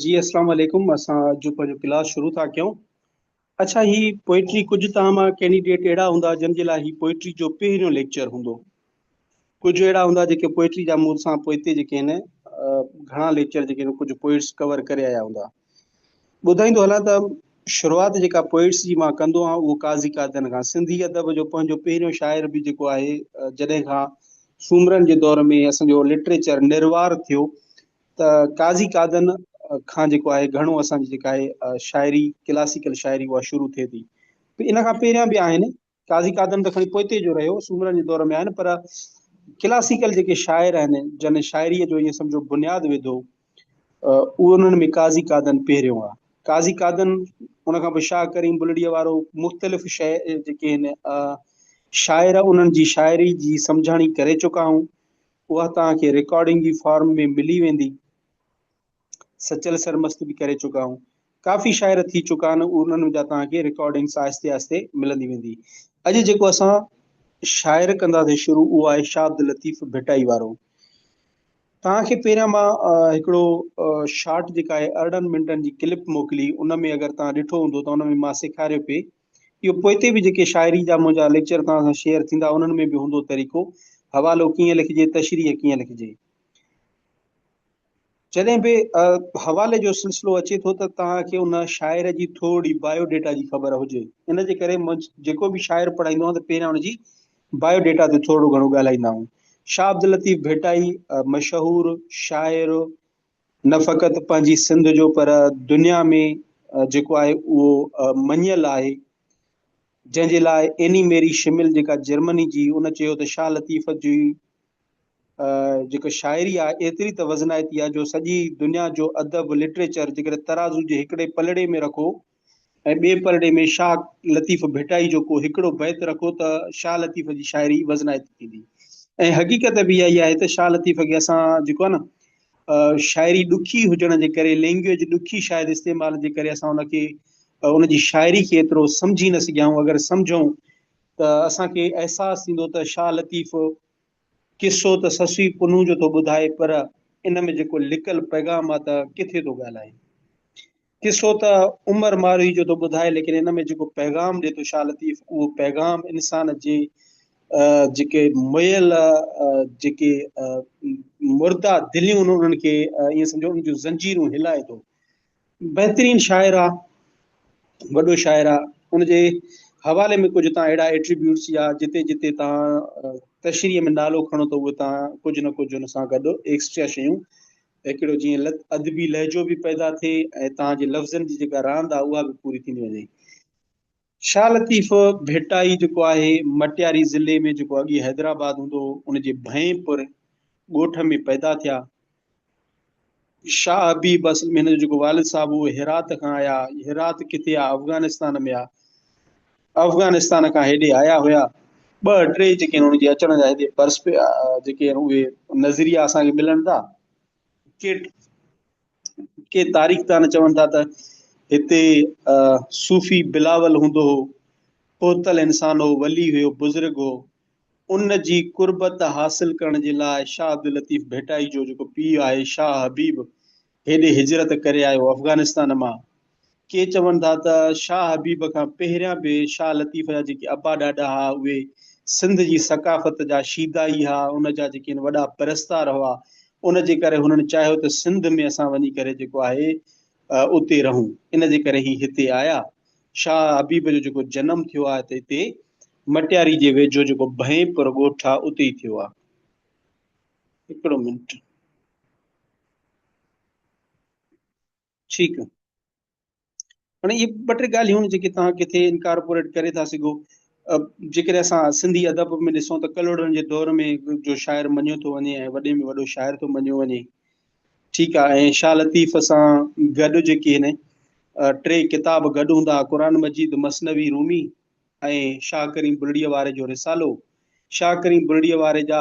جي اسلام عليڪم اسان اڄ جو پنهنجو ڪلاس شروع ٿا ڪيون. اڇا هي پوئٽري ڪجهه توهان مان ڪينڊيڊيٽ اهڙا هوندا جن جي لاء هي پوئٽري جو پهريون ليڪچر هوندو. ڪجهه اهڙا هوندا جيڪي پوئٽري جا مون سان پوئتي جيڪي آهن گهڻا ليڪچر جيڪي آهن ڪجهه پوئٽس ڪور ڪري آيا هوندا. ٻڌائيندو هلان ته شروعات جيڪا پوئٽس جي مان ڪندو آهيان اهو قاضي قادن کان سنڌي ادب جو پنهنجو پهريون شاعر به جيڪو آهي جڏهن کان سومرن جي دور ۾ اسان جو لٽريچر نروار ٿيو ته قاضي قادن کان جيڪو آهي گهڻو اسان جي جيڪا آهي شاعري ڪلاسيڪل شاعري اها شروع ٿئي ٿي. ان کان پهريان به آهن، قاضي قادن ته کڻي پوئتي جو رهيو، سومرن جي دور ۾ آهن، پر ڪلاسيڪل جيڪي شاعر آهن جن شاعريء جو ائين سمجهو بنياد وڌو اهو انهن ۾ قاضي قادن پهريون آهي. قاضي قادن ان کان پوء شاهه ڪريم بلڙيء وارو مختلف جيڪي آهن شاعر انهن جي شاعري جي سمجهاڻي ڪري چڪا آهيون. اها توهان کي رڪارڊنگ جي فارم ۾ ملي ويندي. سچل سرمست به ڪري چڪا آهيون. ڪافي شاعر ٿي چڪا آهن انهن جا توهان کي رڪارڊنگس آهستي آهستي ملندي ويندي. اڄ جيڪو اسان شاعر ڪنداسين شروع اهو آهي شاهه عبداللطيف ڀٽائي وارو. توهان کي پهريان مان هڪڙو شارٽ جيڪا آهي 18 منٽن جي ڪلپ موڪلي ان ۾ اگر توهان ڏٺو هوندو ته ان ۾ مان سيکاريو پئي اهو پوئتي به جيڪي شاعري جا منهنجا ليڪچر توهان سان شيئر ٿيندا انهن ۾ به هوندو طريقو حوالو ڪيئن لکجي تشريح ڪيئن لکجي. جڏهن به حوالي جو سلسلو اچي ٿو ته توهان کي ان شاعر جي ٿورڙي بايو ڊيٽا جي خبر هجي ان جي ڪري جيڪو به شاعر پڙهائيندو آهيان ته پهريان ان جي بايو ڊيٽا تي ٿورڙو گهڻو ڳالهائيندا آهيون. شاهه عبداللطيف ڀٽائي مشهور شاعر نه فقط پنهنجي سنڌ جو پر دنيا ۾ جيڪو آهي اهو مڃيل آهي، جنهن جي لاء ايني ميري شمل جيڪا جرمني جي ان چيو ته شاهه لطيف جي جيڪا شاعري آهي ايتري ته وزنائتي آهي جو سڄي دنيا جو ادب لٽريچر جيڪڏهن ترازو جي هڪڙي پلڙي ۾ رکو ۽ ٻئي پلڙي ۾ شاهه لطيف ڀٽائي جو ڪو هڪڙو بيت رکو ته شاهه لطيف جي شاعري وزنائتي ٿيندي ۽ حقيقت به اها ئي آهي ته شاهه لطيف کي اسان جيڪو آهي نه شاعري ڏکي هجڻ جي ڪري لينگويج ڏکي شايد استعمال جي ڪري اسان ان کي ان جي شاعري کي ايترو سمجهي نه سگهيا آهيون اگر سمجهون ته اسان کي احساس ٿيندو ته شاهه لطيف قصو ته سسئي پنهون جو ٿو ٻڌائي پر ان ۾ جيڪو لڪل پيغام آ ته ڪٿي ٿو ڳالهائي. قصو ته عمر ماروئي جو ٿو ٻڌائي ليڪن ان ۾ جيڪو پيغام ڏي ٿو شاهه لطيف اهو پيغام انسان جي جيڪي مئل جيڪي مرده دليون انهن کي ائين سمجهو انهن جون زنجيرون هلائي ٿو. بهترين شاعر آ وڏو شاعر آ ان جي حوالي ۾ ڪجهه تان اهڙا ايٽريبيوٽس يا جتي جتي تان تشريح ۾ نالو کڻو ته اهي تان ڪجهه نه ڪجهه ان سان گڏ ايڪسٽرا شيون هڪڙو جيئن ادبي لهجو به پيدا ٿئي ۽ تان جي لفظن جي جيڪا راند آ اها به پوري ٿيندي وڃي. شاهه لطيف ڀٽائي جيڪو آهي مٽياري ضلعي ۾ جيڪو اڳي حيدرآباد هوندو هو ان جي ڀئين پور ڳوٺ ۾ پيدا ٿيا. شاهه حبيب اصل ۾ هن جو جيڪو والد صاحب هو هرات کان آيا. هرات ڪٿي آ؟ افغانستان ۾ آ. افغانستان کان هيڏي آيا هيا. ٻه ٽي جيڪي آهن ان جي اچڻ جا هيڏي پرسپي جيڪي آهن اهي نظريا اسان کي ملن ٿا. ڪي ڪي تاريخدان چون ٿا ته هتي صوفي بلاول هوندو هو، پهتل انسان هو، ولي هيو، بزرگ هو. ان جي قربت حاصل ڪرڻ جي لاء شاهه عبداللطيف ڀٽائي جو جيڪو پيء آهي شاهه حبيب هيڏي هجرت ڪري آيو افغانستان مان. ڪي چون ٿا ته شاهه حبيب کان پهريان به شاهه لطيف جا جيڪي ابا ڏاڏا ها اهي سنڌ جي ثقافت جا شيدائي ها ان جا جيڪي وڏا پرستار هئا ان جي ڪري هنن چاهيو ته سنڌ ۾ اسان وڃي ڪري جيڪو آهي اتي رهون ان جي ڪري هي هتي آيا. شاهه حبيب جو جيڪو جنم ٿيو آهي ته هتي مٽياري جي ويجهو جيڪو ڀئين پور ڳوٺ آهي اتي ئي ٿيو آهي. هڪڙو منٽ. ٺيڪ هاڻي اهي ٻه ٽي ڳالهيون آهن جيڪي توهان ڪٿي انڪارپوريٽ ڪري ٿا سگهو. جيڪڏهن اسان سنڌي ادب ۾ ڏسون ته ڪلهوڙن جي دور ۾ جو شاعر مڃيو ٿو وڃي ۽ وڏي ۾ وڏو شاعر ٿو مڃيو وڃي. ٺيڪ آهي ۽ شاهه لطيف سان گڏ جيڪي آهن ٽي ڪتاب گڏ هوندا هئا قرآن مجيد، مثنوي رومي ۽ شاهه ڪريم بلڙيء واري جو رسالو. شاهه ڪريم بلڙيء واري جا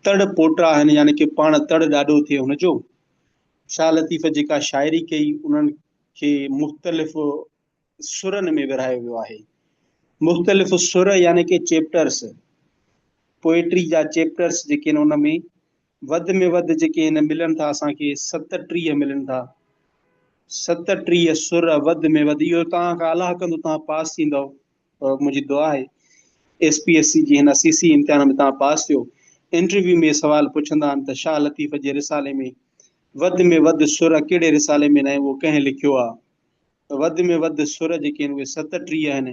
تڙ پوٽا آهن يعني ڪي پاڻ تڙ ڏاڏو ٿئي هن جو. شاهه لطيف جيڪا شاعري ڪئي انهن کي مختلف سرن ۾ ورهايو ويو آهي. مختلف سر يعني ڪي چيپٽرس، پوئٽري جا چيپٽرس جيڪي آهن ان ۾ وڌ ۾ وڌ جيڪي هن ملن ٿا اسان کي 37 ملن ٿا. 37 سر وڌ ۾ وڌ. اهو توهان کان الله ڪندو توهان پاس ٿيندؤ، منهنجي دعا آهي ايس پي ايس سي جي هن سي سي امتحان ۾ توهان پاس ٿيو. انٽرويو ۾ سوال پڇندا آهن ته شاهه لطيف جي رسالي ۾ وڌ ۾ وڌ سر ڪهڙي رسالي ۾ آهن، اهو ڪنهن لکيو آهي؟ وڌ ۾ وڌ سر جيڪي آهن اهي 37 آهن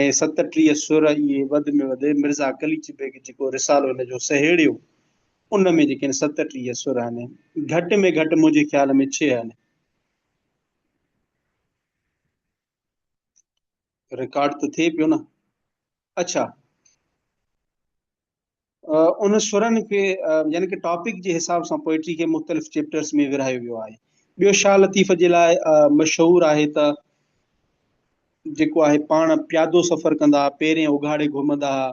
۽ 37 سر اهي وڌ ۾ وڌ مرزا قليچ بيگ جيڪو رسالو هن جو سهيڙيو ان ۾ جيڪي آهن 37 سر آهن. گهٽ ۾ گهٽ منهنجي خيال ۾ 6 آهن. رڪارڊ ته ٿئي پيو نه؟ اڇا ان سرن کي يعني ڪه ٽاپڪ جي حساب سان پوئٽري کي مختلف چيپٽرز ۾ ورهايو ويو آهي. ٻيو شاهه لطيف جي لاء مشهور آهي ته جيڪو آهي پاڻ پيادو سفر ڪندا ها، پيرين اگهاڙي گهمندا ها،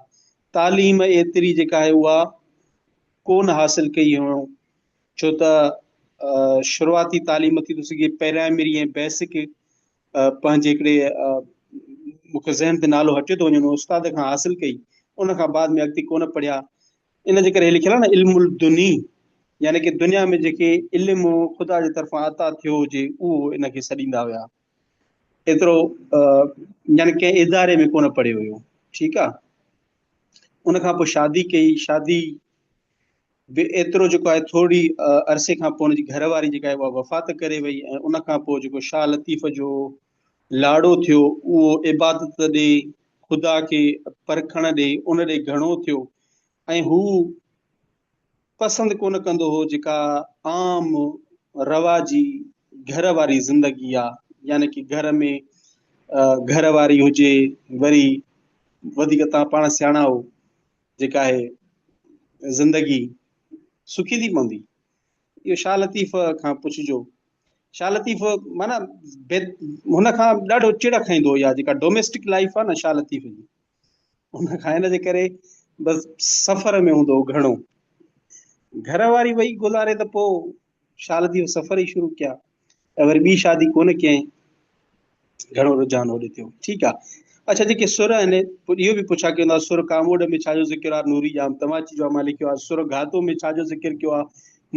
تعليم ايتري جيڪا آهي اها ڪونه حاصل ڪئي هيون، ڇو ته شروعاتي تعليم ٿي ٿو سگهي پرائمري ۽ بيسڪ پنهنجي هڪڙي مون کي ذهن تي نالو هٽيو ٿو وڃي ان استاد کان حاصل ڪئي، ان کان بعد ۾ اڳتي ڪونه پڙهيا. ان جي ڪري هي لکيل آهي نه علم الدني، يعني ڪي دنيا ۾ جيڪي علم خدا جي طرفان عطا ٿيو هجي اهو ان کي سڏيندا هيا. ايترو يعني ڪنهن اداري ۾ ڪونه پڙهيو هيو. ٺيڪ آ، ان کان پوء شادي ڪئي، شادي به ايترو جيڪو آهي ٿوري عرصي کان پوء ان جي گهر واري جيڪا آهي اها وفات ڪري وئي ۽ ان کان پوء جيڪو شاهه لطيف جو لاڙو ٿيو اهو عبادت ڏي، خدا کي پرکڻ ڏي، ان ڏي گهڻو ٿيو ۽ هو پسند ڪونه ڪندو هو جيڪا عام رواجي گهر واري زندگي آ، يعني ڪي گهر ۾ گهر واري هجي، وري وڌيڪ تان پاڻ سياڻا هو جيڪا آهي زندگي سکي ٿي پوندي. اهو شاهه لطيف کان پڇجو. شاهه لطيف معنيٰ هن کان ڏاڍو چڙ کائيندو هو اها جيڪا ڊوميسٽڪ لائف آهي نه شاهه لطيف جي، ان کان هن جي ڪري بس سفر ۾ هوندو هو گهڻو. گهر واري وئي گذاري ته پوء شاهه لطيف سفر ئي شروع ڪيا ۽ وري ٻي شادي ڪونه ڪيائين. گهڻو رجحان هوڏي ٿيو. ٺيڪ آ. اڇا جيڪي سر آهن اهو به پڇا ڪيون ٿا، سر ڪاموڏ ۾ ڇا جو ذڪر آ؟ نوري ڄام تماچي جو آ مان لکيو آ. سر گهاتو ۾ ڇا جو ذڪر ڪيو آ؟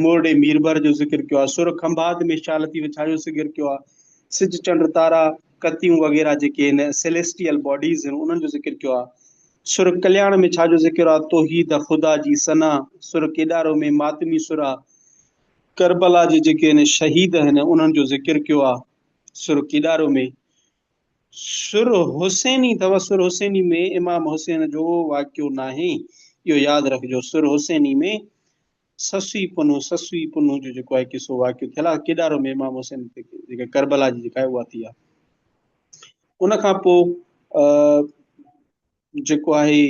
مورڙي ميربحر جو ذڪر ڪيو آ. سر کنڀات ۾ شاهه لطيف ڇا جو ذڪر ڪيو آ؟ سج چنڊ تارا ڪتيون وغيره جيڪي آهن سيليسٽيل باڊيز آهن انهن جو ذڪر ڪيو آ. سر ڪلياڻ ۾ ڇا جو ذڪر آ؟ توحيد خدا جي ثنا. سر ڪيڏارو ۾ ماتمي سر آ. ڪربلا جي جيڪي آهن شهيد آهن انهن جو ذڪر ڪيو آ. سر ڪيڏارو ۾ سر حسيني اٿو. سر حسيني ۾ امام حسين جو واقعو ناهي، اهو ياد رکجو. سر حسيني ۾ سسئي پنهون، سسئي پنهون جو جيڪو آهي قصو واقعو ٿيل آهي. ڪيڏارو ۾ امام حسين تي جيڪا ڪربلا جي جيڪا آهي اها ٿي آهي. ان کان پوء جيڪو آهي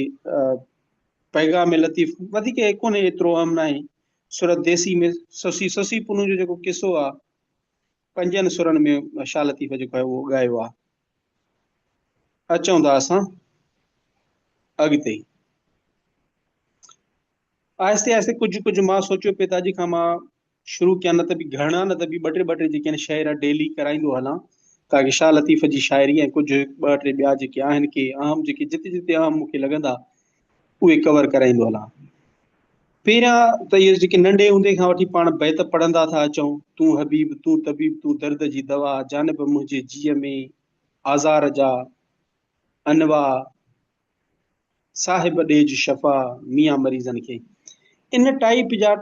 پيغام لطيف وڌيڪ ڪونهي، ايترو اهم ناهي. سر ديسي ۾ سسئي، سسئي پنهون جو جيڪو قصو آهي پنجن سرن ۾ شاهه لطيف جيڪو آهي اهو ڳايو آهي. اچون ٿا اسان اڳتي آهستي آهستي. ڪجهه ڪجهه مان سوچيو پئي ته اڄ کان مان شروع ڪيان، نه ته به گهڻا نه ته به ٻه ٽي ٻه ٽي جيڪي آهن شعر ڊيلي ڪرائيندو هلان تاڪه شاهه لطيف جي شاعري ۽ ڪجهه ٻه ٽي ٻيا جيڪي آهن ڪي اهم جيڪي جتي جتي اهم مون کي لڳندا اهي ڪور ڪرائيندو هلان. پهريان ته اهي جيڪي ننڍي هوندي کان وٺي پاڻ بيت پڙهندا ٿا اچون، تون حبيب تون طبيب تون درد جي دوا، جانب منهنجي جيء ۾ آزار جا انواع، صاحب ڏيج شفا ميان مريضن کي. ان ٽائيپ جا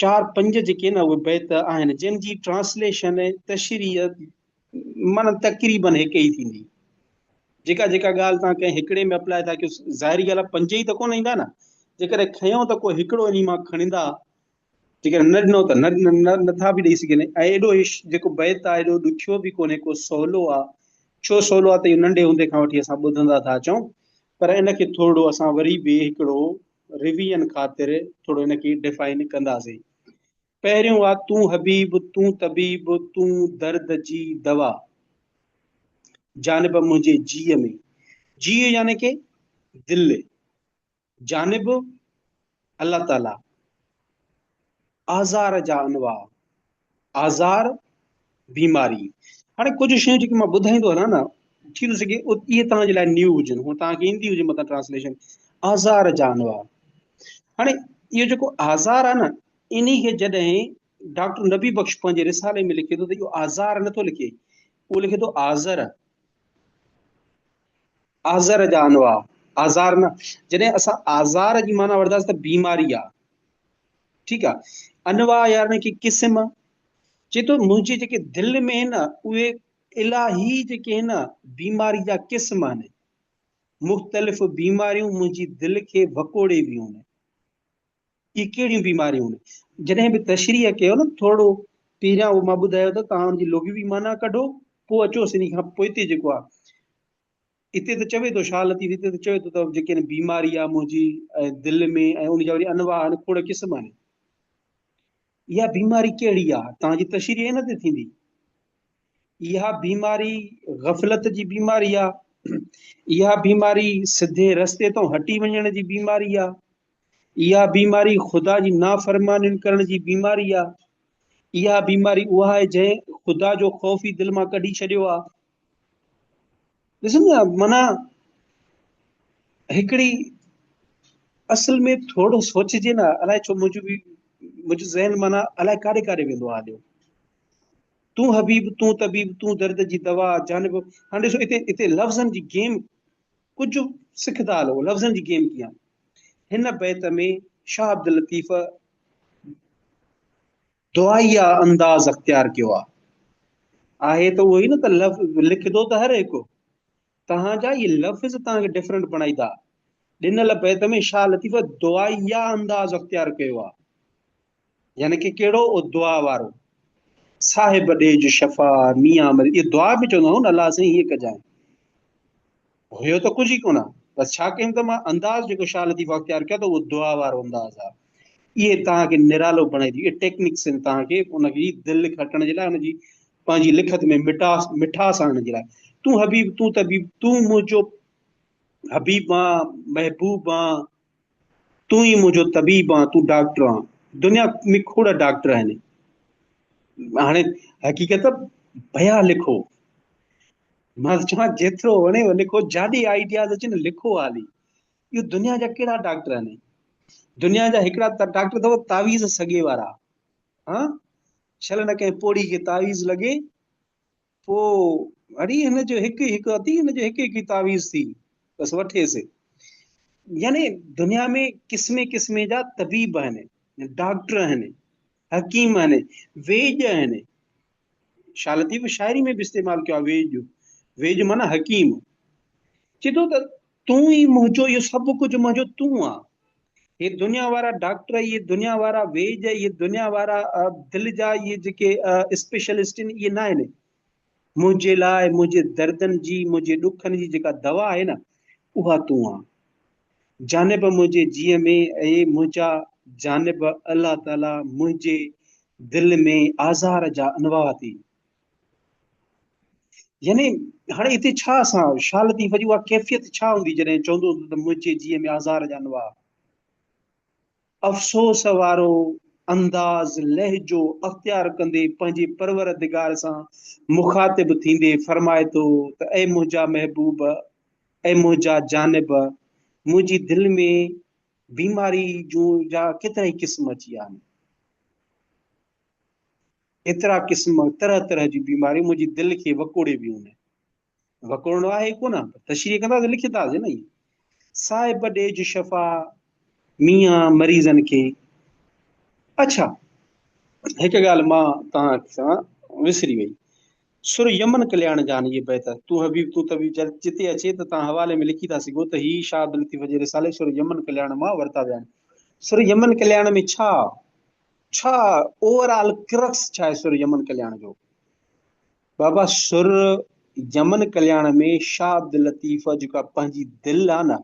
چار پنج جيڪي نه اهي بيت آهن جن جي ٽرانسليشن تشريح معنيٰ تقريبن هڪ ئي ٿيندي. جيڪا جيڪا ڳالهه توهان ڪنهن هڪڙي ۾ اپلاء ٿا ڪيو، ظاهري ڳالهه آهي پنج ئي ته ڪونه ايندا نه، جيڪڏهن کنيو ته ڪو هڪڙو انهي مان کڻندا، جيڪڏهن نه ڏنو ته نه نٿا به ڏئي سگهن. ۽ ايڏو هي جيڪو بيت آهي ايڏو ڏکيو به ڪونهي ڪو، سولو آهي. ڇو سولو آهي ته اهو ننڍي هوندي کان وٺي اسان ٻڌندا ٿا اچون، پر ان کي ٿورڙو اسان وري به هڪڙو ريويزن خاطر ٿورو ان کي ڊفائن ڪنداسين. پهريون آ تون حبيب تون طبيب تون درد جي دوا، جانب منهنجي جيء ۾، جيء يعني ڪي دل، جانب الله تعالي، آزار جا انواع، آزار بيماري. هاڻي ڪجهه شيون جيڪي مان ٻڌائيندو هلان نه، ٿي ٿو سگهي اهي توهان جي لاء نيو هجن، هو توهان کي ايندي هجي متان ٽرانسليشن. آزار جا انواع، هاڻي اهو جيڪو آزار آهي نه، انهي کي جڏهن ڊاڪٽر نبي بخش پنهنجي رسالي ۾ لکي ٿو ته اهو آزار نٿو لکي، اهو لکي ٿو آزر. آزر جا انواع، آزار نه. جڏهن اسان آزار جي معنيٰ وٺنداسين ته بيماري آ، ٺيڪ آ. انواع يعني ڪي قسم، چئي ٿو منهنجي جيڪي دل ۾ آهن نه اهي الاهي جيڪي آهن نه بيماري جا قسم آهن. مختلف بيماريون منهنجي دل کي وڪوڙي ويون آهن. اهي ڪهڙيون بيماريون آهن؟ جڏهن به تشريح ڪيو نه ٿورڙو پهريان اهو مان ٻڌايو ته توهان ان جي لغوي معنيٰ ڪڍو پوء اچوس انهي کان پوئتي جيڪو آهي اتي ته چوي ٿو شاهه لطيف اتي ته چوي ٿو ته جيڪي آهن بيماري آهي منهنجي ۽ دل ۾ ۽ ان جا وري انواع آهن کوڙ قسم آهن. اها بيماري ڪهڙي آهي؟ توهان جي تشريح ان تي ٿيندي. اها بيماري غفلت جي بيماري آ، اها بيماري سڌي رستي تان هٽي وڃڻ جي بيماري آ، اها بيماري خدا جي نافرمانين ڪرڻ جي بيماري آ، اها بيماري اها آهي جنهن خدا جو خوف ئي دل مان ڪڍي ڇڏيو آ. ڏسو نه معنيٰ هڪڙي اصل ۾ ٿورو سوچجي نه الائي ڇو منهنجو به منهنجو ذهن معنيٰ الائي ڪاڏي ڪاڏي ويندو آ هليو. تون حبيب تون طبيب تون درد جي دوا جانب هاڻي ڏسو اتي اتي لفظن جي گيم ڪجهه سکندا هلو لفظن جي گيم ڪيئن هن بيت ۾ شاهه عبداللطيف دعائيه انداز اختيار ڪيو آهي آهي ته اهو ئي نه ته لفظ لکندو ته هر هڪ تهان جا اهي لفظ تهان کي ڊفرنٽ بڻائيندا ڏنل بيت ۾ شاهه لطيف دعائيه انداز اختيار ڪيو آهي يعني ڪي ڪهڙو او دعا وارو. صاحب ڏيج شفا ميان مريد اهي دعا به چوندو هو نه الله سائين هيئن ڪجانء. هيو ته ڪجهه ئي ڪونه بس ڇا ڪيم ته مان انداز جيڪو شاهه لطيف اختيار ڪيو ته اهو دعا وارو انداز آ. اهي توهان کي نرالو بڻائي ٿي اهي ٽيڪنڪس آهن توهان کي ان جي دل کٽڻ جي لاء ان جي پنهنجي لکت ۾ مٽاس مٺاس آڻڻ جي لاء. تون حبيب تون طبيب تون منهنجو حبيب آن محبوب آن. تون ئي منهنجو طبيب آن، تون ڊاڪٽر آن. دنيا ۾ کوڙ ڊاڪٽر آهن. هاڻي حقيقت ڀيا لکو. مان ته چوان جيترو وڻيو لکو، جاڏي آئيڊياز اچن لکو حالي. اهو دنيا جا ڪهڙا ڊاڪٽر آهن؟ دنيا جا هڪڙا ڊاڪٽر اٿو تعويذ سڳي وارا. ها شل نه ڪنهن پوڙهي کي تعويذ لڳي. پوء اڙي هن جو هڪ ئي هڪ اٿي هن جو هڪ هڪ ئي تعويذ ٿي بس وٺيس. يعني دنيا ۾ قسمين قسمين جا طبيب آهن، ڊاڪٽر آهن، حڪيم آهن، ويڄ آهن. شاهه لطيف شاعري ۾ به استعمال ڪيو آهي ويڄ، ويڄ معنيٰ حڪيم. چئي ٿو ته تون ئي منهنجو اهو سڀ ڪجهه منهنجو تون آن. هي دنيا وارا ڊاڪٽر، اهي دنيا وارا ويڄ، اهي دنيا وارا دل جا اهي جيڪي اسپيشلسٽ آهن اهي نه آهن. منهنجي لاء منهنجي دردن جي منهنجي ڏکن جي جيڪا دوا آهي نه اها تون آن. جانب منهنجي جيء ۾ اي منهنجا جانب الله تعاليٰ منهنجي دل ۾ آزار جا انواع ٿي. يعني هاڻي هتي ڇا اسان شاهه لطيف جي اها ڪيفيت ڇا هوندي جڏهن چوندو هوندو ته منهنجي جيء ۾ آزار جا انواع. افسوس وارو انداز لهجو اختيار ڪندي پنهنجي پروردگار سان مخاطب ٿيندي فرمائي ٿو ته اي منهنجا محبوب، اي منهنجا جانب، منهنجي دل ۾ بيماري جون جا ڪيترائي قسم اچي ويا آهن. ايترا قسم طرح طرح جون بيماريون منهنجي دل کي وڪوڙي ويون آهن. وڪوڙڻو آهي ڪونه پر تشريح ڪنداسين لکنداسين نه ائين. صاحب ڏيج شفا ميان مريضن کي. اڇا هڪ ڳالهه مان توهان کان وسري وئي. سر يمن ڪلياڻ جان اهي بيت تون حبيب تون طبيب جتي اچي ته توهان حوالي ۾ لکي ٿا سگهو ته هي شاهه عبداللطيف جي رسالي سر يمن ڪلياڻ مان ورتا ويا آهن. سر يمن ڪلياڻ ۾ ڇا ڇا اوور آل ڪرڪس ڇا آهي سر يمن ڪلياڻ جو؟ بابا سر يمن ڪلياڻ ۾ شاهه عبداللطيف جيڪا پنهنجي دل آ نه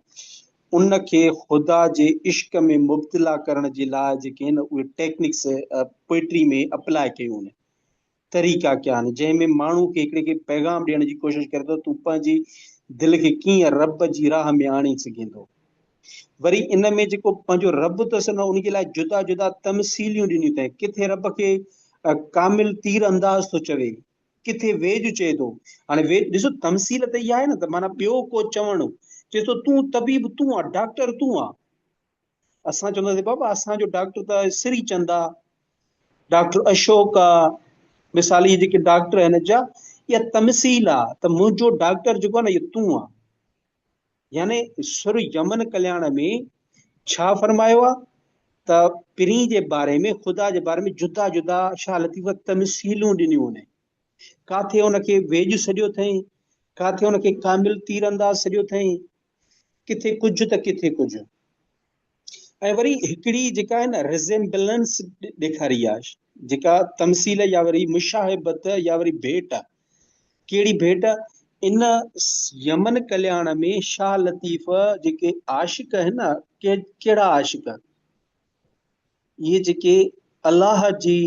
ان کي خدا جي عشق ۾ مبتلا ڪرڻ جي لاء جيڪي آهن اهي ٽيڪنڪس پوئٽري ۾ اپلاء ڪيون آهن. طريقا ڪيا آهن جنهن ۾ ماڻهو کي هڪڙي کي پيغام ڏيڻ جي ڪوشش ڪري ٿو تون پنهنجي دل کي ڪيئن رب جي راهه ۾ آڻي سگهين ٿو وري ان ۾ جيڪو پنهنجو رب اٿس نه ان جي لاء جدا جدا تمثيليون ڏنيون اٿائين ڪٿي رب کي ڪامل تير انداز ٿو چوي ڪٿي ويڄ چئي ٿو هاڻي ويڄ ڏسو تمثيل ته اها آهي نه ته معنيٰ ٻيو ڪو چوڻ چئي ٿو تون طبيب تون آ ڊاڪٽر تون آ. اسان چونداسين بابا اسان جو ڊاڪٽر ته سري چند آ، ڊاڪٽر اشوڪ آ، مثال اهي جيڪي ڊاڪٽر آهن جا اها تمثيل آ ته منهنجو ڊاڪٽر جيڪو آ نه اهو تون آ. يعني سر يمن ڪلياڻ ۾ ڇا فرمايو آ ته پرين جي باري ۾ خدا جي باري ۾ جدا جدا شاهه لطيف تمثيلون ڏنيون آهن. ڪاٿي ان کي ويڄ سڏيو اٿئين، ڪاٿي ان کي ڪامل تير انداز سڏيو اٿئين، ڪٿي ڪجهه ته ڪٿي ڪجهه. ۽ وري هڪڙي جيڪا آهي نه Resemblance ڏيکاري آهي جيڪا تمثيل يا وري مشاهبت يا وري ڀيٽ ڪهڙي ڀيٽ ان يمن ڪلياڻ ۾ شاهه لطيف جيڪي عاشق آهن نه ڪهڙا عاشق اهي جيڪي الله جي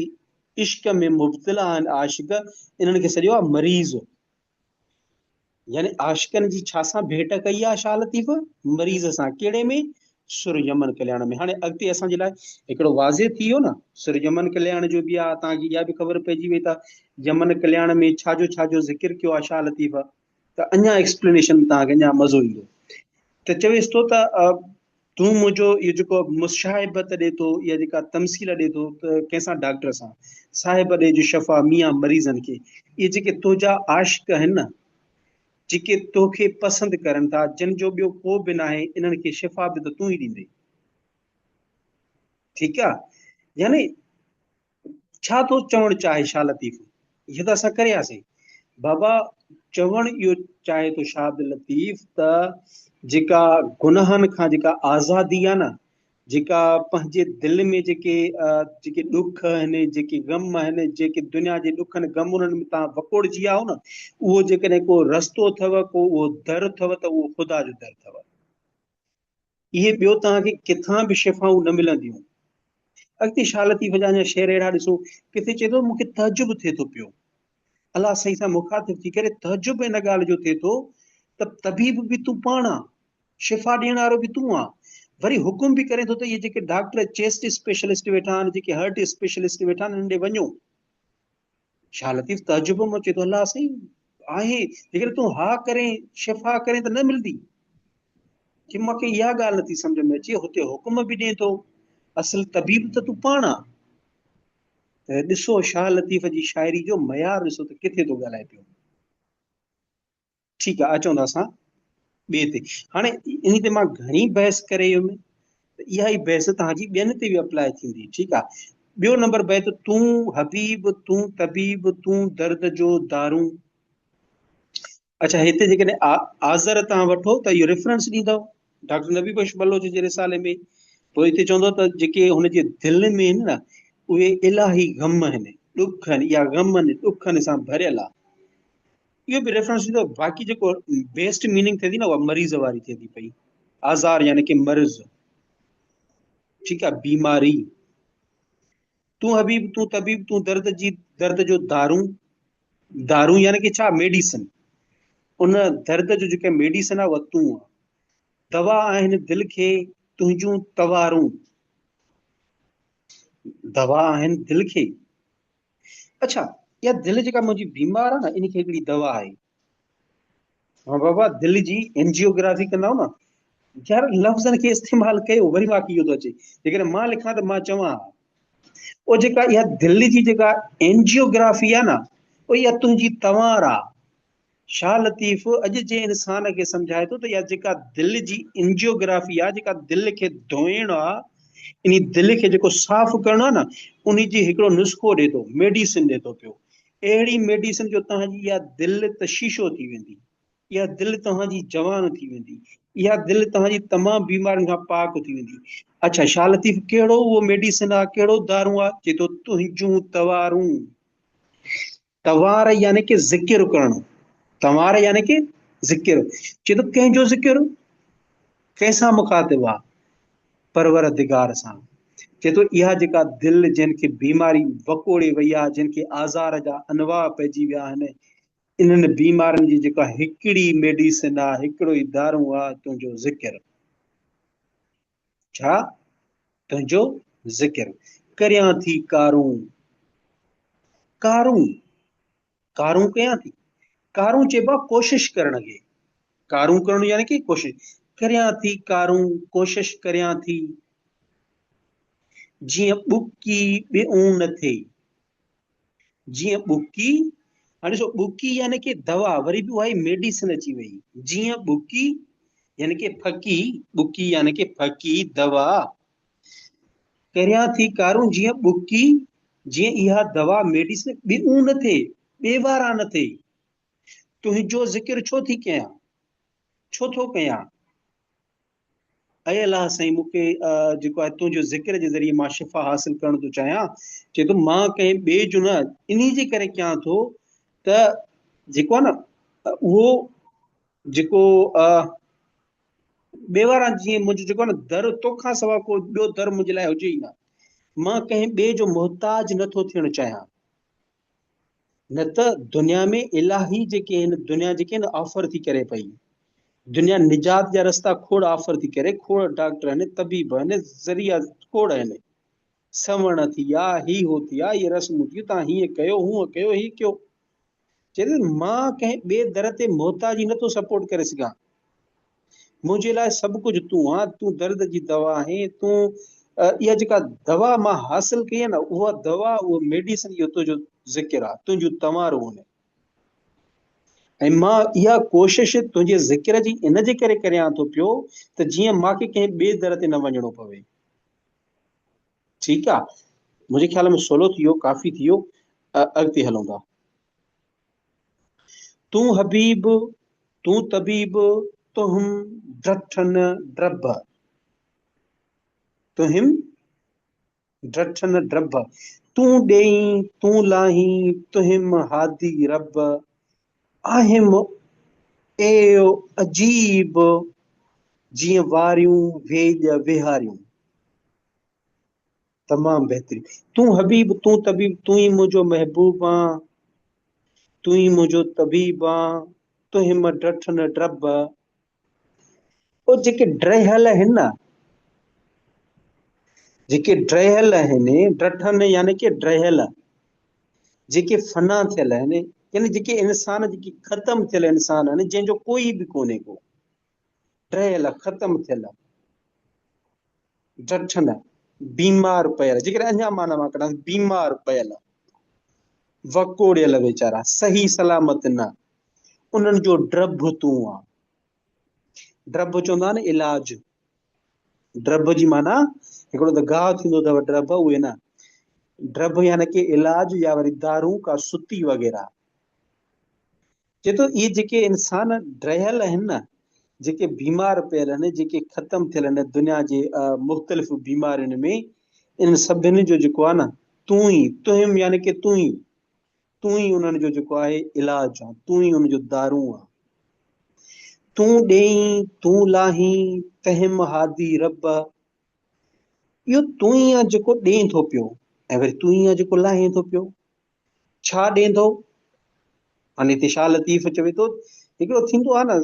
عشق ۾ مبتلا آهن عاشق انهن کي سڏيو آهي مريض يعني عاشقن جي ڇا سان ڀيٽ ڪئي آهي شاهه لطيف؟ مريض سان. ڪهڙي ۾؟ سر يمن ڪلياڻ ۾. هاڻي اڳتي اسان جي لاء هڪڙو واضح ٿي ويو نه سر يمن ڪلياڻ جو به آهي توهان کي اها به خبر پئجي وئي ته يمن ڪلياڻ ۾ ڇا جو ڇا جو ذڪر ڪيو آهي شاهه لطيف ته اڃا ايڪسپلينيشن ۾ توهان کي اڃا مزو ايندو ته چويس ٿو ته تون منهنجو اهو جيڪو مصاحبت ڏي ٿو، اها جيڪا تمثيل ڏي ٿو ته ڪنهن سان ڊاڪٽر سان، صاحب ڏي جو شفا ميان مريضن کي، اهي جيڪي تنهنجا عاشق آهن نه، جيڪي توکي پسند ڪرن ٿا، جن جو ٻيو ڪو به ناهي، انهن کي شفا به ته تون ئي ڏيندين. ٺيڪ آ؟ يعني ڇا ٿو چوڻ چاهي شاهه لطيف؟ اهو ته اسان ڪرياسين. بابا چوڻ اهو چاهي ٿو شاهه عبداللطيف ته جيڪا گناهن کان جيڪا آزادي آهي نه، جيڪا پنهنجي دل ۾ جيڪي جيڪي ڏک آهن، جيڪي غم آهن، جيڪي دنيا جي ڏکن غم انهن ۾ تان وڪوڙجي ويا آهيو نه، اهو جيڪڏهن ڪو رستو اٿو، ڪو اهو در اٿو ته اهو خدا جو در اٿو. اهي ٻيو توهان کي ڪٿان به شفائون نه ملنديون. اڳتي شاهه لطيف جا اڃا شعر اهڙا ڏسو، ڪٿي چئي ٿو مون کي تعجب ٿئي ٿو پيو. الله سائين سان مخاطب ٿي ڪري تعجب ان ڳالهه جو ٿئي ٿو ته طبيب به تون پاڻ آن، شفا ڏيڻ وارو به تون آن، وري حڪم به ڪرين ٿو ته اهي جيڪي ڊاڪٽر چيسٽ اسپيشلسٽ ويٺا آهن، جيڪي هرٽ اسپيشلسٽ ويٺا آهن، انهن ڏي وڃو. شاهه لطيف تعجب مان چئي ٿو الله سائين آهي جيڪڏهن تون ها ڪرين شفا ڪرين ته نه ملندي چي مون کي اها ڳالهه نٿي سمجھ ۾ اچي هتي حڪم به ڏين ٿو اصل طبيب ته تون پاڻ آ ته ڏسو شاهه لطيف جي شاعري جو معيار ڏسو ته ڪٿي ٿو ڳالهائي پيو ٺيڪ آ اچون ٿا اسان ٻئي تي هاڻي انهي تي مان گهڻي بحث ڪري ويم ته اها ئي بحث توهان جي ٻين تي به اپلاء ٿيندي ٺيڪ آ ٻيو نمبر بيت تون حبيب تون طبيب تون درد جو دارون اچھا هتي جيڪڏهن آذر توهان وٺو ته اهو ريفرنس ڏيندو ڊاڪٽر نبي بخش بلوچ جي رسالي ۾ پوء هتي چوندو ته جيڪي هن جي دل ۾ آهن نه اهي الاهي غم آهن ڏک آهن يا غم آهن ڏکن سان ڀريل آهي اهو به ريفرنس ٿيندو باقي جيڪو بيسٽ ميننگ ٿئي ٿي نه اها مريض واري ٿئي ٿي پئي آزار يعني ڪي مرض ٺيڪ آ بيماري تون حبيب تون طبيب تون درد جي درد جو دارون دارون يعني ڪي ڇا ميڊيسن ان درد جو جيڪا ميڊيسن آ اها تون آ دوا آهن دل کي تنهنجون توارون دوا آهن دل کي اڇا اها دل جيڪا منهنجي بيمار آهي نه ان کي هڪڙي دوا آهي ها بابا دل جي اينجيوگرافي ڪندا نه يار لفظن کي استعمال ڪيو وري مان اهو ٿو اچي جيڪڏهن مان لکان ته مان چوان او جيڪا اها دل جي جيڪا اينجيوگرافي آهي نه او اها تنهنجي توار آهي شاهه لطيف اڄ جي انسان کي سمجهائي ٿو ته اها جيڪا دل جي انجيوگرافي آهي، جيڪا دل کي ڌوئڻ آهي، انهي دل کي جيڪو صاف ڪرڻو آهي نه، انهي جي هڪڙو نسخو ڏي ٿو، ميڊيسن ڏي ٿو پيو. اهڙي ميڊيسن جو توهان جي اها دل ته شيشو ٿي ويندي، اها دل توهان جي جوان ٿي ويندي، اها دل توهان جي تمام بيمارين کان پاڪ ٿي ويندي. اڇا شاهه لطيف ڪهڙو اهو ميڊيسن آهي، ڪهڙو دارون آهي؟ چئي ٿو تنهنجون توارون. توار يعني ڪه ذڪر ڪرڻ، توار يعني ڪه ذڪر، چئي ٿو ڪنهن جو ذڪر؟ ڪنهن سان مخاطب آ؟ پروردگار سان. چئي ٿو اها جيڪا دل جنهن کي بيماري وڪوڙي وئي آ، جنهن کي آزار جا انواع پئجي ويا آهن، انهن بيمارين جي جيڪا هڪڙي ميڊيسن آ، هڪڙو ئي دارون آ، تنهنجو ذڪر. ڇا تنهنجو ذڪر ڪريان ٿي ڪارون ڪارون ڪارون ڪيان ٿي ڪارون چئبو آهي ڪوشش ڪرڻ کي ڪارون ڪرڻ يعني ڪي ڪوشش ڪريان ٿي ڪارون ڪوشش ڪريان ٿي جيئن ٻڪي ٻئون نه ٿئي. جيئن ٻڪي، هاڻي ڏسو ٻڪي يعني ڪي دوا، وري به اها ئي ميڊيسن اچي وئي. جيئن ٻڪي يعني ڪي ڦڪي، ٻڪي يعني ڪي ڦڪي دوا ڪريان ٿي ڪارون جيئن ٻڪي، جيئن اها دوا ميڊيسن ٻئون نه ٿئي، ٻئي وارا نه ٿئي. تنهنجو ذڪر ڇو ٿي ڪيان، ڇو ٿو ڪيان؟ اي الله سائين مون کي جيڪو آهي تنهنجو ذڪر جي ذريعي مان شفا حاصل ڪرڻ ٿو چاهيان. چئي ٿو مان ڪنهن ٻئي جو نه انهي جي ڪري ڪيان ٿو ته جيڪو آهي نه اهو جيڪو ٻئي وارا جيئن منهنجو جيڪو آهي نه در توکان سوا ڪو ٻيو در منهنجي لاء هجي ئي نه، مان ڪنهن ٻئي جو محتاج نه ٿو ٿيڻ چاهيان. نه ته دنيا ۾ الاهي جيڪي آهن دنيا جيڪي آهن آفر ٿي ڪري پئي، دنيا نجات جا رستا کوڙ آفر ٿي ڪري، کوڙ ڊاڪٽر آهن، طبيب آهن، ذريعا کوڙ آهن، سوڻ ٿي آ، هي هو ٿي آ، هي رسمون ٿيون، تان هيئن ڪيو، هونئن ڪيو، هي ڪيو. چئي ٿو مان ڪنهن ٻئي در تي محتاجي نٿو سپورٽ ڪري سگهان. منهنجي لاء سڀ ڪجهه تون آن، تون درد جي دوا آهين، تون اها جيڪا دوا مان حاصل ڪئي آهي نه، اها دوا، اهو ميڊيسن اهو تنهنجو ذڪر آهي، تنهنجون تنوارون آهن. ۽ مان اها ڪوشش تنهنجي ذڪر جي ان جي ڪري ڪريان ٿو پيو ته جيئن مان کي ڪنهن ٻئي در تي نه وڃڻو پوي. ٺيڪ آ، منهنجي خيال ۾ سولو ٿي ويو، ڪافي ٿي ويو، اڳتي هلون ٿا. تون حبيب، تون طبيب، تهم ڊٺن ڊرڀ. تهم ڊٺن ڊرڀ. تون ڏئين، تون لاهين، تهم هادي رب. آهيم ايو عجيب، جيئن واريون ويڄ ويهاريون. تمام بهترين. تون حبيب تون طبيب تون ئي منهنجو محبوب آن تون ئي منهنجو طبيب آن تنهن م ڊٺ نه ڊرب. او جيڪي ڊهيل آهن نه جيڪي ڊهيل آهن ڊٺن يعني ڪي ڊهيل جيڪي فنا ٿيل آهن يعني جيڪي انسان جيڪي ختم ٿيل انسان آهن جنهن جو ڪوئي به ڪونهي ڪو ڊهيل ختم ٿيل ڊٺل، بيمار پيل، جيڪڏهن اڃا معنيٰ مان ڪڍان ته بيمار پيل، وڪوڙيل ويچارا، صحيح سلامت نه، انهن جو ڊرڀ تون آ. ڊرڀ چوندا آهن علاج. ڊرڀ جي معنيٰ هڪڙو ته گاهه ٿيندو اٿو ڊرڀ، اهي نه. ڊرڀ يعني ڪي علاج يا وري دارون ڪا ستي وغيره. چئي ٿو اهي جيڪي انسان ڊهيل آهن نه، جيڪي بيمار پيل آهن، جيڪي ختم ٿيل آهن دنيا جي مختلف بيمارين ۾، انهن سڀني جو جيڪو آهي نه تون ئي، تهم يعني ڪي تون ئي، تون ئي انهن جو جيڪو آهي علاج آهين، تون ئي ان جو دارون آهين. تون ڏئين، تون لاهين، تهم هادي رب. اهو تون ئي آهين جيڪو ڏئين ٿو پيو ۽ وري تون ئي آهين جيڪو لاهين ٿو پيو. ڇا ڏئين ٿو؟ هاڻي هتي شاهه لطيف چوي ٿو هڪڙو ٿيندو آهي نه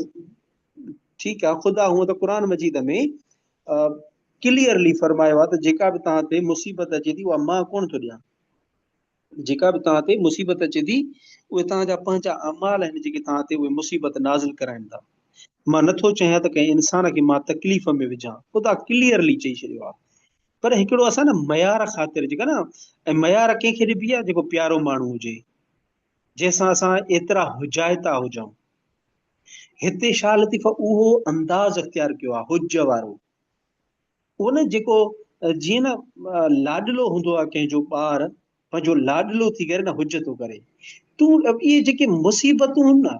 ٺيڪ آهي خدا هونء ته قرآن مجيد ۾ ڪليئرلي فرمايو آهي ته جيڪا به توهان تي مصيبت اچي ٿي اها مان ڪونه ٿو ڏيان، جيڪا به توهان تي مصيبت اچي ٿي اهي توهان جا پنهنجا اعمال آهن جيڪي توهان تي اهي مصيبت نازل ڪرائن ٿا. مان نٿو چاهيان ته ڪنهن انسان کي مان تڪليف ۾ وجهان، خدا ڪليئرلي چئي ڇڏيو آهي. پر هڪڙو اسان نه معيار خاطر جيڪا نه ۽ معيار ڪنهن کي ڏبي آهي جيڪو پيارو ماڻهو هجي جنهن سان اسان ايترا حجائتا هجون. هتي شاهه لطيف اهو انداز اختيار ڪيو آهي حج وارو، اهو نه جيڪو جيئن نه لاڏلو هوندو آهي ڪنهن جو ٻار پنهنجو لاڏلو ٿي ڪري نه حج ٿو ڪري، تون اهي جيڪي مصيبتون آهن نه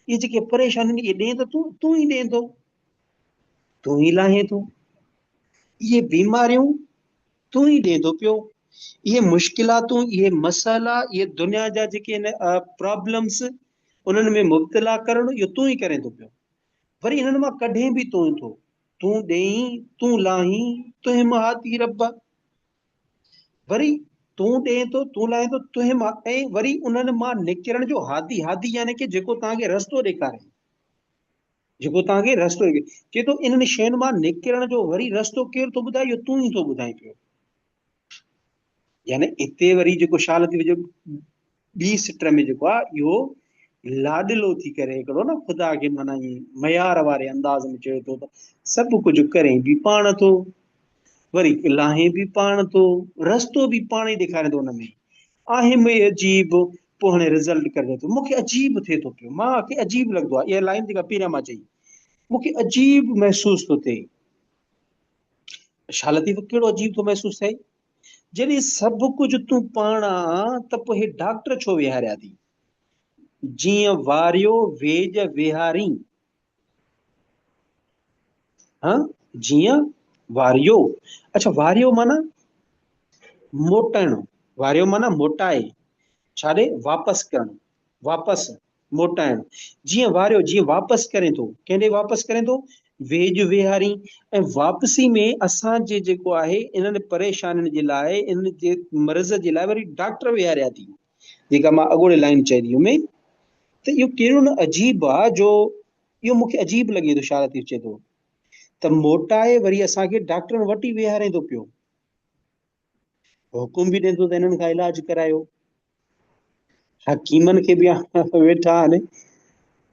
اهي جيڪي پريشانيون اهي ڏئين ته تون ئي ڏئين ٿو، تون ئي لاهين ٿو، اهي بيماريون تون ئي ڏئين ٿو پيو، اهي مشڪلاتون، اهي مسئلا، اهي دنيا جا جيڪي آهن پرابلمس انهن ۾ مبتلا ڪرڻ اهو تون ئي ڪرين ٿو پيو، وري انهن مان ڪڍين به تون ئي ٿو، تون ڏئين، تون لاهين، تنهن مهاتي رب. وري تون ڏئين ٿو، تون لاهين ٿو، تنهن مان ۽ وري انهن مان نڪرڻ جو هادي، هادي يعني ڪي جيڪو توهان کي رستو ڏيکاري. جيڪو توهان کي رستو چئي ٿو انهن شين مان نڪرڻ جو وري رستو ڪير ٿو ٻڌائي اهو تون ئي ٿو ٻڌائين پيو. يعني اتي وري جيڪو شاهه لطيف جو ٻي سٽ ۾ جيڪو آهي اهو لاڏلو ٿي ڪري هڪڙو نه خدا کي معنيٰ ائين معيار واري انداز ۾ چوي ٿو ته سڀ ڪجهه ڪرين به پاڻ ٿو، وري لاهين به پاڻ ٿو، رستو به پاڻ ئي ڏيکارين ٿو ان ۾. آهي مئي عجيب، پوء هاڻي رزلٽ ڪڍي ٿو. مون کي عجيب ٿئي ٿو پيو. مان کي عجيب لڳندو آهي. اها لائين جيڪا پهريان مان چئي، مون کي عجيب محسوس ٿو ٿئي. شاهه لطيف ڪهڙو عجيب ٿو محسوس ٿئي؟ جڏهن سڀ ڪجهه تون پاڻ آن ته پوء هي ڊاڪٽر ڇو ويهاريا ٿي؟ جيئن واريو ويڄ ويهارين. ها جيئن واريو. اڇا واريو معنيٰ موٽائڻ، واريو معنيٰ موٽائي، ڇا ڏي؟ واپس ڪرڻ، واپس موٽائڻ. جيئن واريو جيئن واپس ڪرين ٿو، ڪنهن ڏي واپس ڪرين ٿو؟ ويڄ ويهارين. ۽ واپسي ۾ اسان جي جيڪو آهي انهن پريشانين جي لاء، انهن جي مرض جي لاء وري ڊاڪٽر ويهاريا ٿي. جيڪا مان اڳوڻي لائين چئي ٿي ۾ ته اهو ڪهڙو نه عجيب آ جو اهو مون کي عجيب لڳي ٿو شاهه لطيف چئي ٿو ته موٽائي وري اسان کي ڊاڪٽرن وٽ ئي ويهارين ٿو پيو حڪم به ڏين ٿو ته انهن کان علاج ڪرايو حڪيمن کي به ويٺا آهن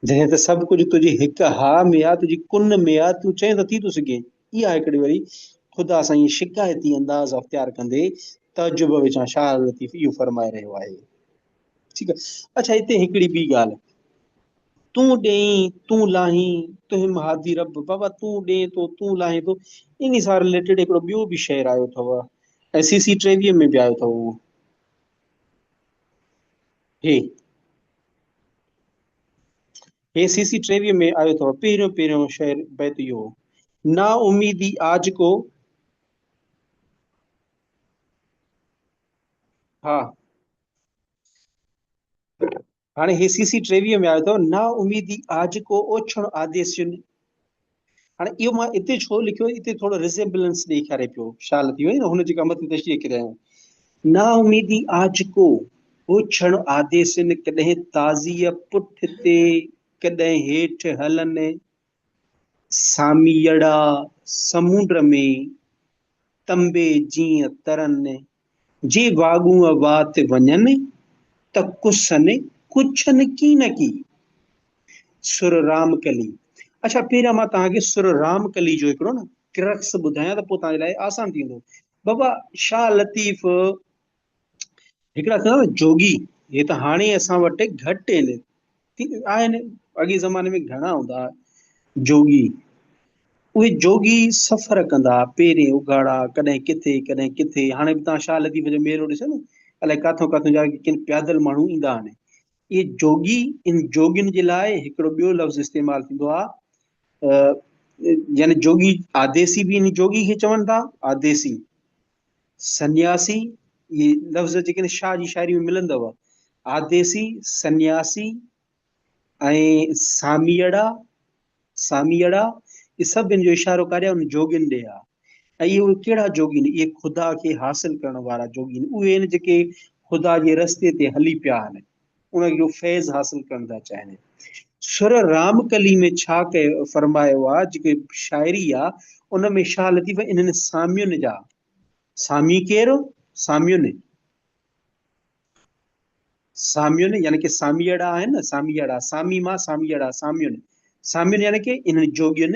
جڏهن ته سڀ ڪجهه تنهنجي هڪ ها ۾ آ تنهنجي ڪن ۾ آ تون چئين ته ٿي ٿو سگهين اها هڪڙي وري خدا سان ائين شڪايتي انداز اختيار ڪندي تعجب وچان شاهه لطيف اهو فرمائي رهيو آهي. ٺيڪ آهي. اڇا هتي هڪڙي ٻي ڳالهه. تون ڏئين تون لاهين تنهن مهادي رب بابا تون ڏئين ٿو تون لاهين ٿو انهي سان رليٽيڊ هڪڙو ٻيو به شعر آيو اٿو ۽ سي سي 23 ۾ به آيو اٿو اهو هي هي سي سي 23 ۾ آيو اٿو پهريون پهريون شعر بيت اهو هو نا اميدي آج ڪو ها هاڻي هي سي سي 23 ۾ آيو اٿو نا اميدي آج ڪو اوڇڻ آديسين هاڻي اهو مان اتي ڇو لکيو اتي ٿورو ريزيمبلنس ڏيکاري پيو شاهه لطيف نه هن جيڪا مٿي تشريح ڪري آيو نا اميدي آج ڪو اوڇڻ آديسين ڪڏهن تازيء پٺ تي ڪڏهن هيٺ هلن ساميئڙا سمونڊ ۾ تنبي جيئن ترن، جي واڳونء وات وڃن ته ڪسن ڪڇن ڪين ڪي. سر رامڪلي، اڇا پهريان مان توهان کي سر رامڪلي جو هڪڙو نه ڪرڪس ٻڌايان ته پوء توهان جي لاء آسان ٿيندو. بابا شاهه لطيف هڪڙا ٿيندا نه جوڳي، هي ته هاڻي اسان وٽ گهٽ آهن، آهن اڳي زماني ۾ گهڻا هوندا هئا جوڳي. اهي جوڳي سفر ڪندا هئا پيرين اگهاڙا، ڪڏهن ڪٿي ڪڏهن ڪٿي. هاڻي به توهان شاهه لطيف جو ميلو ڏسو نه، الائي ڪاٿون ڪاٿون جا ڪن پيادل ماڻهو ايندا آهن. اهي جوڳي، ان جوڳين جي لاء هڪڙو ٻيو لفظ استعمال ٿيندو آهي، يعني جوڳي آديسي به ان جوڳي کي چون ٿا، آديسي. سنياسي، اهي لفظ جيڪي آهن شاهه جي شاعري ۾ ملندو، آديسي، سنياسي ۽ ساميئڙا، ساميئڙا، اهي سڀ ان جو اشارو ڪاڏي آهي؟ ان جوڳين ڏي آهي. ۽ اهي اهي ڪهڙا جوڳي آهن؟ اهي خدا کي حاصل ڪرڻ وارا جوڳي آهن. اهي آهن جيڪي خدا جي رستي تي هلي پيا آهن. ان جو فيض حاصل ڪرڻ ٿا چاهين. سر رامڪلي ۾ ڇا ڪيو فرمايو آ جيڪي شاعري آ ان ۾ شاهه لطيف انهن سامين جا سامي ڪير سامين سامين يعني ڪي ساميئڙا آهن نه ساميئڙا سامي مان ساميئڙا سامين سامين يعني ڪي انهن جوڳين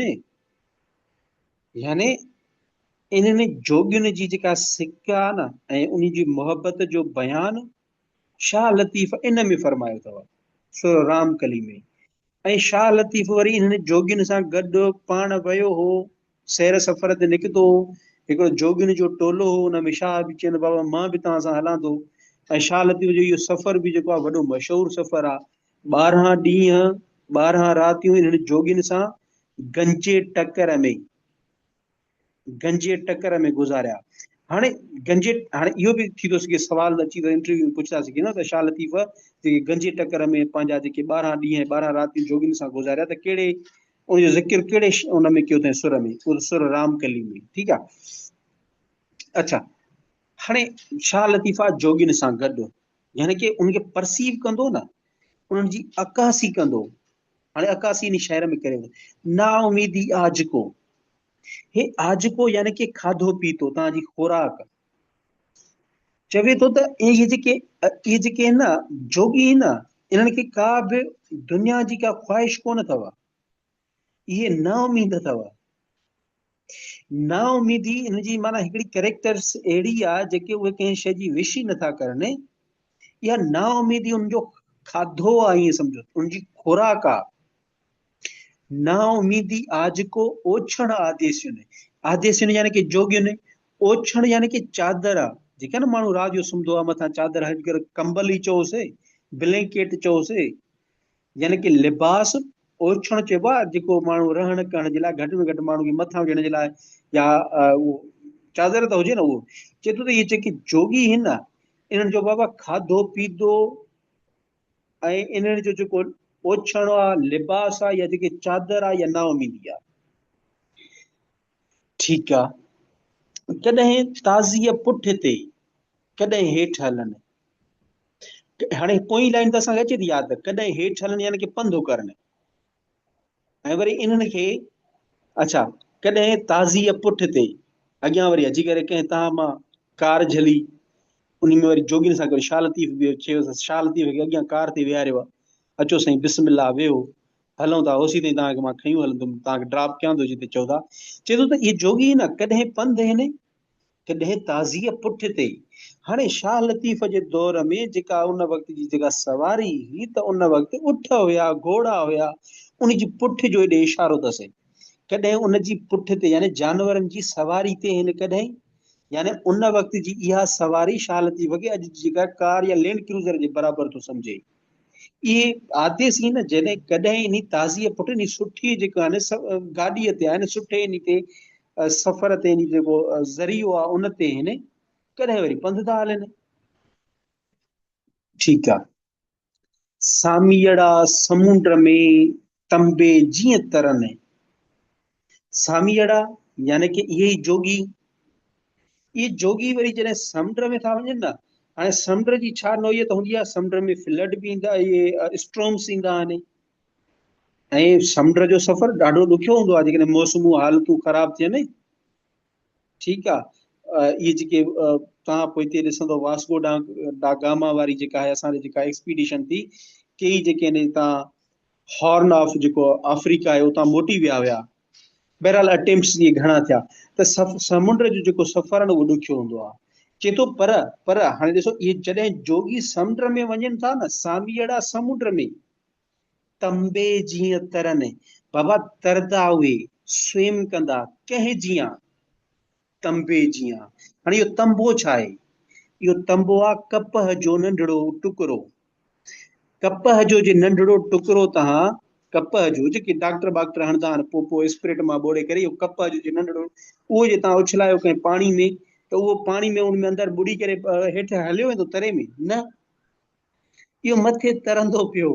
يعني انهن جوڳين جي جيڪا سڪ آ نه ۽ انهن جي محبت جو بيان شاهه لطيف ان ۾ فرمايو اٿو، سر رام ڪلي ۾. ۽ شاهه لطيف وري انهن جوڳين سان گڏ پاڻ ويو هو، سير سفر تي نڪتو هو، هڪڙو جوڳين جو ٽولو هو، ان ۾ شاهه به چين بابا مان به توهان سان هلان ٿو. ۽ شاهه لطيف جو اهو سفر به جيڪو آهي وڏو مشهور سفر آهي. 12 ڏينهن 12 راتيون انهن جوڳين سان گنجي ٽڪر ۾. گنجي ٽڪر ۾ گذاريا. هاڻي گنجي هاڻي اهو به ٿي ٿو سگهي سوال اچي ٿو انٽرويو ۾ پڇي ٿا سگهي نه ته شاهه لطيف جيڪي گنجي ٽڪر ۾ پنهنجا جيڪي 12 ڏينهن ۽ 12 راتيون جوڳين سان گذاريا ته ڪهڙي ان جو ذڪر ڪهڙي ان ۾ ڪيو اٿائين سر ۾ اهو سر رام ڪلي ۾ ٺيڪ آ اڇا هاڻي شاهه لطيف آ جوڳين سان گڏ يعني ڪي ان کي پرسيو ڪندو نه انهن جي عڪاسي ڪندو هاڻي عڪاسي ان شعر ۾ ڪري نا اميدي آج ڪو هي آجڪو يعني ڪي کاڌو پيتو توهان جي خوراڪ. چوي ٿو ته اهي جيڪي اهي جيڪي آهن نه جوڳي آهن نه انهن کي ڪا به دنيا جي ڪا خواهش ڪونه اٿو. اهي نا اميد اٿو. نااميدي ان جي معنيٰ هڪڙي ڪريڪٽرس اهڙي آ جيڪي اهي ڪنهن شيء جي وش ئي نٿا ڪرن. اها نااميدي ان جو کاڌو آ ائين سمجهو ان جي خوراڪ آ. نااميدي آج ڪو اوڇڻ آديسين، آديسين يعني ڪي جوڳين، اوڇڻ يعني ڪي چادر آ جيڪا نه ماڻهو رات جو سمهندو آ مٿان چادر هڄ ڪمبل ئي چئوس بلينڪيٽ چئوس يعني ڪي لباس اوڇڻ چئبو آهي جيڪو ماڻهو رهڻ ڪرڻ جي لاء گهٽ ۾ گهٽ ماڻهو کي مٿان هجڻ جي لاء يا اهو چادر ته هجي نه اهو چئي ٿو ته اهي جيڪي جوڳي آهن نه انهن جو بابا کاڌو پيتو ۽ انهن جو جيڪو اوڇڻ آهي لباس آهي يا جيڪي چادر آهي يا نااميدي آهي ٺيڪ آهي ڪڏهن تازيء پٺ تي ڪڏهن هيٺ هلن هاڻي پوئين لائن ته اسان کي اچي ٿي ياد ڪڏهن هيٺ هلن يعني ڪي پنڌ ڪرن ۽ وري انهن کي اڇا ڪڏهن تازيء پٺ تي اڳيان وري اچي ڪري ڪنهن تان مان ڪار جهلي ان ۾ وري جوڳين سان گڏ شاهه لطيف به چيو شاهه لطيف کي اڳيان ڪار تي ويهاريو آهي اچو سائين بسم الله ويهو هلون ٿا اوسي تائين توهان کي مان کنيون هلندم توهان کي ڊراپ ڪيان ٿو جتي چئو ٿا چئي ٿو ته اهي جوڳي نه ڪڏهن پنڌ هن ڪڏهن تازيء پٺ تي. هاڻي شاهه لطيف جي دور ۾ جيڪا ان وقت جي جيڪا سواري هئي ته ان وقت اٺ هيا، گهوڙا هيا، ان جي پٺ جو هيڏي اشارو اٿس. ڪڏهن ان جي پٺ تي يعني جانورن جي سواري تي هن ڪڏهن يعني ان وقت جي اها سواري شاهه لطيف کي اڄ جي جيڪا ڪار يا لينڊ ڪروزر جي برابر ٿو سمجهي. اهي آديسي نه جڏهن ڪڏهن انهي تازيء پٺ انهي سٺي جيڪو آهي نه گاڏيء تي آهي نه سٺي انهي تي سفر تي انهي جيڪو ذريعو آهي ان تي هن ڪڏهن وري پنڌ ٿا هلن. ٺيڪ آ. ساميئڙا سمونڊ ۾ تنبي جيئن ترن. ساميئڙا يعني ڪي اهي ئي جوڳي. اهي جوڳي وري جڏهن سمنڊ ۾ ٿا وڃن نه هاڻي سمنڊ جي ڇا نوعيت هوندي آهي سمنڊ ۾ فلڊ به ايندا اهي اسٽرومس ايندا آهن ۽ سمنڊ جو سفر ڏاڍو ڏکيو هوندو آهي جيڪڏهن موسمون حالتون خراب ٿين ٺيڪ آهي اهي جيڪي توهان پوئتي ڏسندو واسڪو ڊا گاما واري جيڪا آهي اسان جي جيڪا ايڪسپيڊيشن ٿي ڪيئي جيڪي آهن هتان هارن آف جيڪو آفريڪا آهي اتان موٽي ويا هيا بهرحال اٽيمپٽس اهي گهڻا ٿيا ته سمنڊ جو جيڪو سفر آهي نه اهو ڏکيو هوندو آهي چئي ٿو پر پر هاڻي ڏسو اهي جڏهن جوڳي سمنڊ ۾ وڃن ٿا نه ساميئڙا سمنڊ ۾ تنبي جيئن ترن بابا تردا اهي سوئم ڪندا ڪنهن جيئن تنبي جيئن هاڻي اهو تنبو ڇا آهي اهو تنبو آهي ڪپهه جو ننڍڙو ٽڪرو ڪپهه جو جي ننڍڙو ٽڪرو تهان ڪپهه جو جيڪي ڊاڪٽر باڪٽر هڻندا آهن پوء پوء اسپرٽ مان ٻوڙي ڪري اهو ڪپهه جو جي ننڍڙو اهو جي تهان اڇلايو ڪنهن پاڻي ۾ ته اهو پاڻي ۾ ان ۾ اندر ٻڏي ڪري هيٺ هليو ويندو تري ۾ نه اهو مٿي ترندو پيو.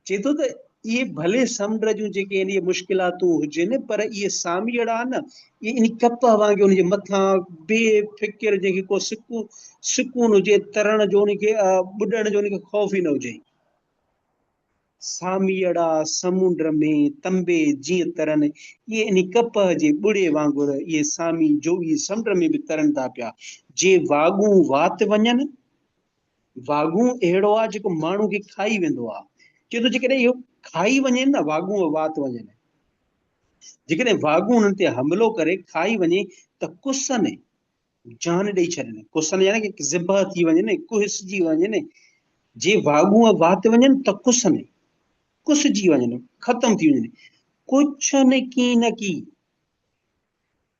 چئي ٿو ته اهي ڀلي سمنڊ جون جيڪي آهن اهي مشڪلاتون هجن پر اهي ساميئڙا نه اهي ان ڪپهه وانگي ان جي مٿان بي فڪر جنهن کي ڪو سڪون سڪون هجي ترڻ جو ان کي ٻڏڻ جو ان کي خوف ئي نه هجي. ساميئڙا سمنڊ ۾ تنبي جيئن ترن اهي ان ڪپهه جي ٻڙي وانگر اهي سامي جوڳي سمنڊ ۾ به ترن ٿا پيا جي واڳون وات وڃن واڳون اهڙو آهي جيڪو ماڻهو کي کائي ويندو آهي. چئي ٿو جيڪڏهن اهو کائي وڃي نه واڳون وات وڃن. جيڪڏهن واڳون انهن تي حملو ڪري کائي وڃي ته ڪسن جان ڏئي ڇڏن. ڪسن يعني ڪي ذبح ٿي وڃن، ڪهسجي وڃن. جي واڳون وات وڃن ته ڪسن ڪسجي وڃن، ختم ٿي وڃن. ڪڇن ڪين ڪي.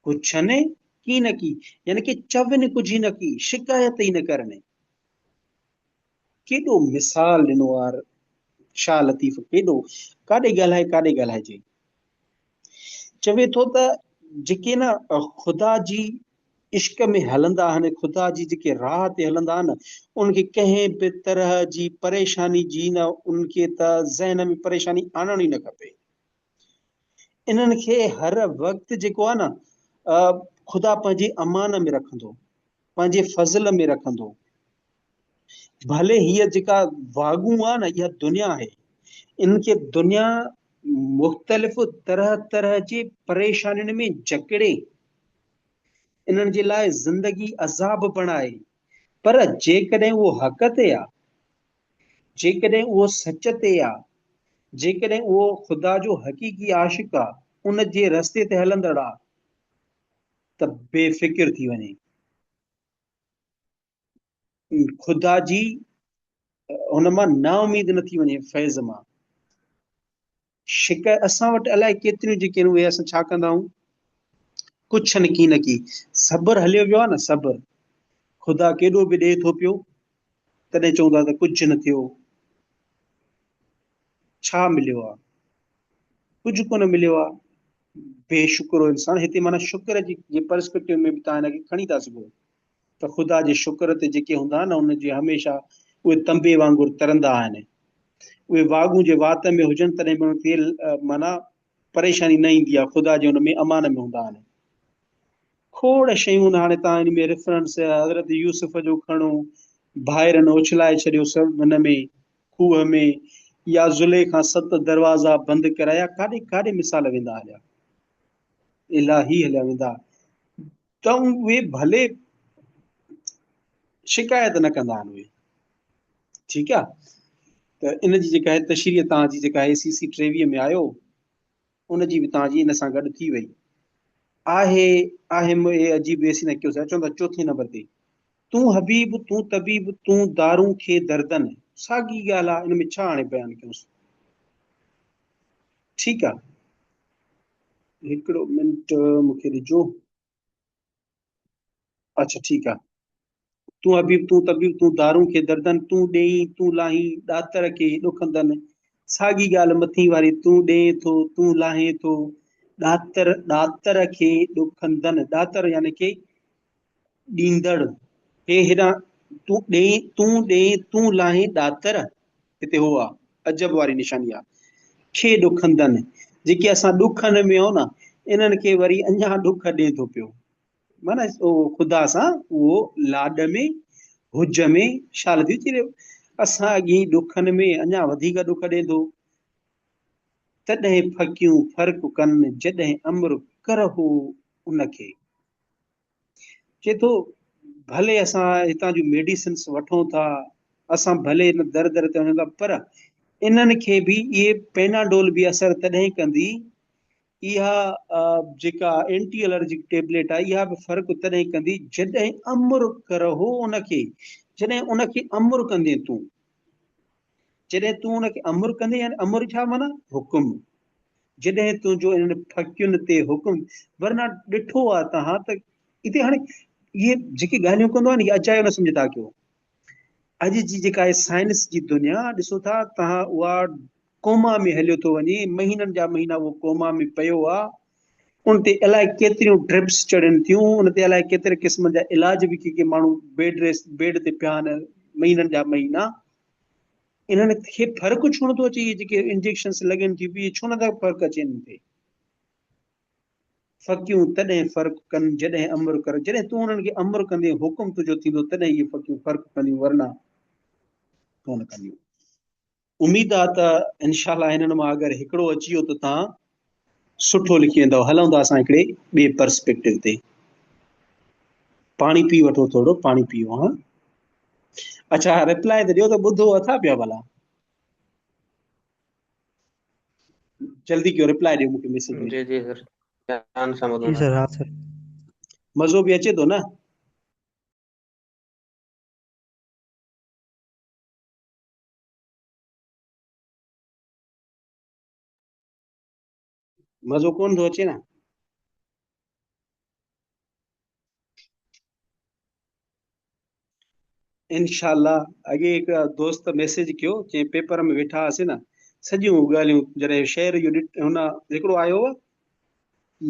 ڪڇن ڪين ڪي يعني ڪي چون ڪجهه نه ڪي، شڪايت ئي نه ڪرن. ڪيڏو مثال ڏنو آ شاهه لطيف ڪيڏو ڪاڏي ڳالهائي ڪاڏي ڳالهائجي. چوي ٿو ته جيڪي نه خدا جي عشق ۾ هلندا آهن خدا جي جيڪي راهه تي هلندا آهن انهن کي ڪنهن به طرح جي پريشاني جي نه انهن کي ته ذهن ۾ پريشاني آڻڻ ئي نه کپي. انهن کي هر وقت جيڪو آهي نه خدا پنهنجي امان ۾ رکندو، پنهنجي فضل ۾ رکندو. ڀلي هيء جيڪا واڳون آهي نه اها دنيا آهي، ان کي دنيا مختلف طرح طرح جي پريشانين ۾ جڪڙي انهن جي لاء زندگي عذاب بڻائي، پر جيڪڏهن اهو حق تي آهي جيڪڏهن اهو سچ تي آ، جيڪڏهن اهو خدا جو حقيقي عاشق آ، ان جي رستي تي هلندڙ آ ته بي فڪر ٿي وڃي. خدا جي هن مان نااميد نه ٿي وڃي فيض مان. شڪ اسان وٽ الائي ڪيتريون جيڪي آهن اهي اسان ڇا ڪندا آهيون ڪڇن ڪي نه ڪي صبر هليو ويو آهي نه صبر خدا ڪيڏو به ڏئي ٿو پيو تڏهن چون ٿا ته ڪجهه نه ٿيو ڇا مليو آهي ڪجهه ڪونه مليو آهي بي شڪرو انسان هتي معنيٰ شڪر جي جي پرسپيڪٽو ۾ به تان هن کي کڻي ٿا سگهو ته خدا جي شڪر تي جيڪي هوندا آهن ان جي هميشه اهي تنبي وانگر ترندا آهن. اهي واڳون جي وات ۾ هجن تڏهن به انهن کي معنيٰ پريشاني نه ايندي آهي خدا جي ان ۾ امان ۾ هوندا آهن. کوڙ شيون هاڻي تان ان ۾ ريفرنس حضرت يوسف جو کڻو ڀائرن اڇلائي ڇڏيو سڀ هن ۾ کوهه ۾ يا زليخا ست دروازا بند ڪرايا ڪاڏي ڪاڏي مثال ويندا هليا الاهي هليا ويندا ته اهي ڀلي شڪايت نه ڪندا آهن اهي ٺيڪ آ ته ان جي جيڪا آهي تشريح تان جي جيڪا آهي سي سي 23 ۾ آيو ان جي به تان جي ان سان گڏ ٿي وئي آهي آهي م اي عجيب ايسي نه ڪيو اچون ٿا چوٿين نمبر تي تون حبيب تون طبيب تون دارون کي دردن ساڳي ڳالهه آ ان ۾ ڇا هاڻي بيان ڪيونس ٺيڪ آ هڪڙو منٽ مونکي ڏجو. اڇا ٺيڪ آ. تون حبيب تون طبيب تون دارون کي دردن تون ڏئين تون لاهين ڏاتر کي ڏکندن ساڳي ڳالهه مٿين واري تون ڏئين ٿو تون لاهين ٿو ڏاتر ڏاتر کي ڏکندن ڏاتر يعني ڪي ڏيندڙ هي هيڏانهن تون ڏئين تون ڏئين تون لاهين ڏاتر هتي هو آ عجب واري نشاني آ کي ڏکندن جيڪي اسان ڏکن ۾ آهيون نه انهن کي وري اڃا ڏک ڏئي ٿو پيو معنيٰ اهو خدا سان اهو لاڏ ۾ هج ۾ شال ٿي چري اسان اڳي ڏکن ۾ اڃا وڌيڪ ڏک ڏئي ٿو تڏهن ڦڪيون فرق ڪن جڏهن امر ڪرهو ان کي چئي ٿو ڀلي اسان هتان جون ميڊيسنس وٺون ٿا اسان ڀلي هن در در تي وڃون ٿا پر انهن کي به اهي پيناڊول به اثر تڏهن ڪندي اها جيڪا اينٽي الرجڪ ٽيبليٽ آهي اها به فرق تڏهن ڪندي جڏهن امر ڪرهو ان کي جڏهن ان کي امر ڪندين تون جڏهن تون ان کي امر ڪندين يعني امر ڇا معنيٰ حڪم جڏهن تنهنجو انهن ڦڪين تي حڪم ورنه ڏٺو آ توهان ته اتي هاڻي اهي جيڪي ڳالهيون ڪندو آهي نه اجايو نه سمجهندا ڪيو اڄ جي جيڪا آهي سائنس جي دنيا ڏسو ٿا توهان اها ڪوما ۾ هليو ٿو وڃي مهينن جا مهينا اهو ڪوما ۾ پيو آ ان تي الائي ڪيتريون ڊرپس چڙهن ٿيون ان تي الائي ڪيتري قسمن جا علاج به ڪي ڪي ماڻهو بيڊ ريسٽ بيڊ تي پيا آهن مهينن جا مهينا انهن کي فرق ڇو نٿو اچي اهي جيڪي انجيڪشنس لڳن ٿيون اهي ڇو نٿا فرق اچي انهن تي فقيون تڏهن فرق ڪن جڏهن امر ڪر جڏهن تون انهن کي امر ڪندين حڪم تنهنجو ٿيندو تڏهن اهي فقيون فرق ڪنديون ورنه ڪونه ڪنديون اميد آ ته انشاء الله هنن مان اگر هڪڙو اچي ويو ته تان سٺو لکي ويندؤ. هلون ٿا اسان هڪڙي ٻئي پرسپيڪٽو تي. پاڻي پي وٺو ٿورو پاڻي پيو ها. اڇا ريپلائي ته ڏيو ته ٻڌو اٿا پيا ڀلا. جلدي ڪيو ريپلائي ڏيو مونکي ميسج ۾. جي جي سر ڌيان سان ٻڌو جي سر ها سر. مزو به اچي ٿو نه. مزو ڪون ٿو اچي نه. انشاء الله اڳي هڪ دوست ميسيج ڪيو چي پيپر ۾ ويٺا هئاسين نه سڄيون ڳالهيون جڏهن شعر جو هن هڪڙو آيو هو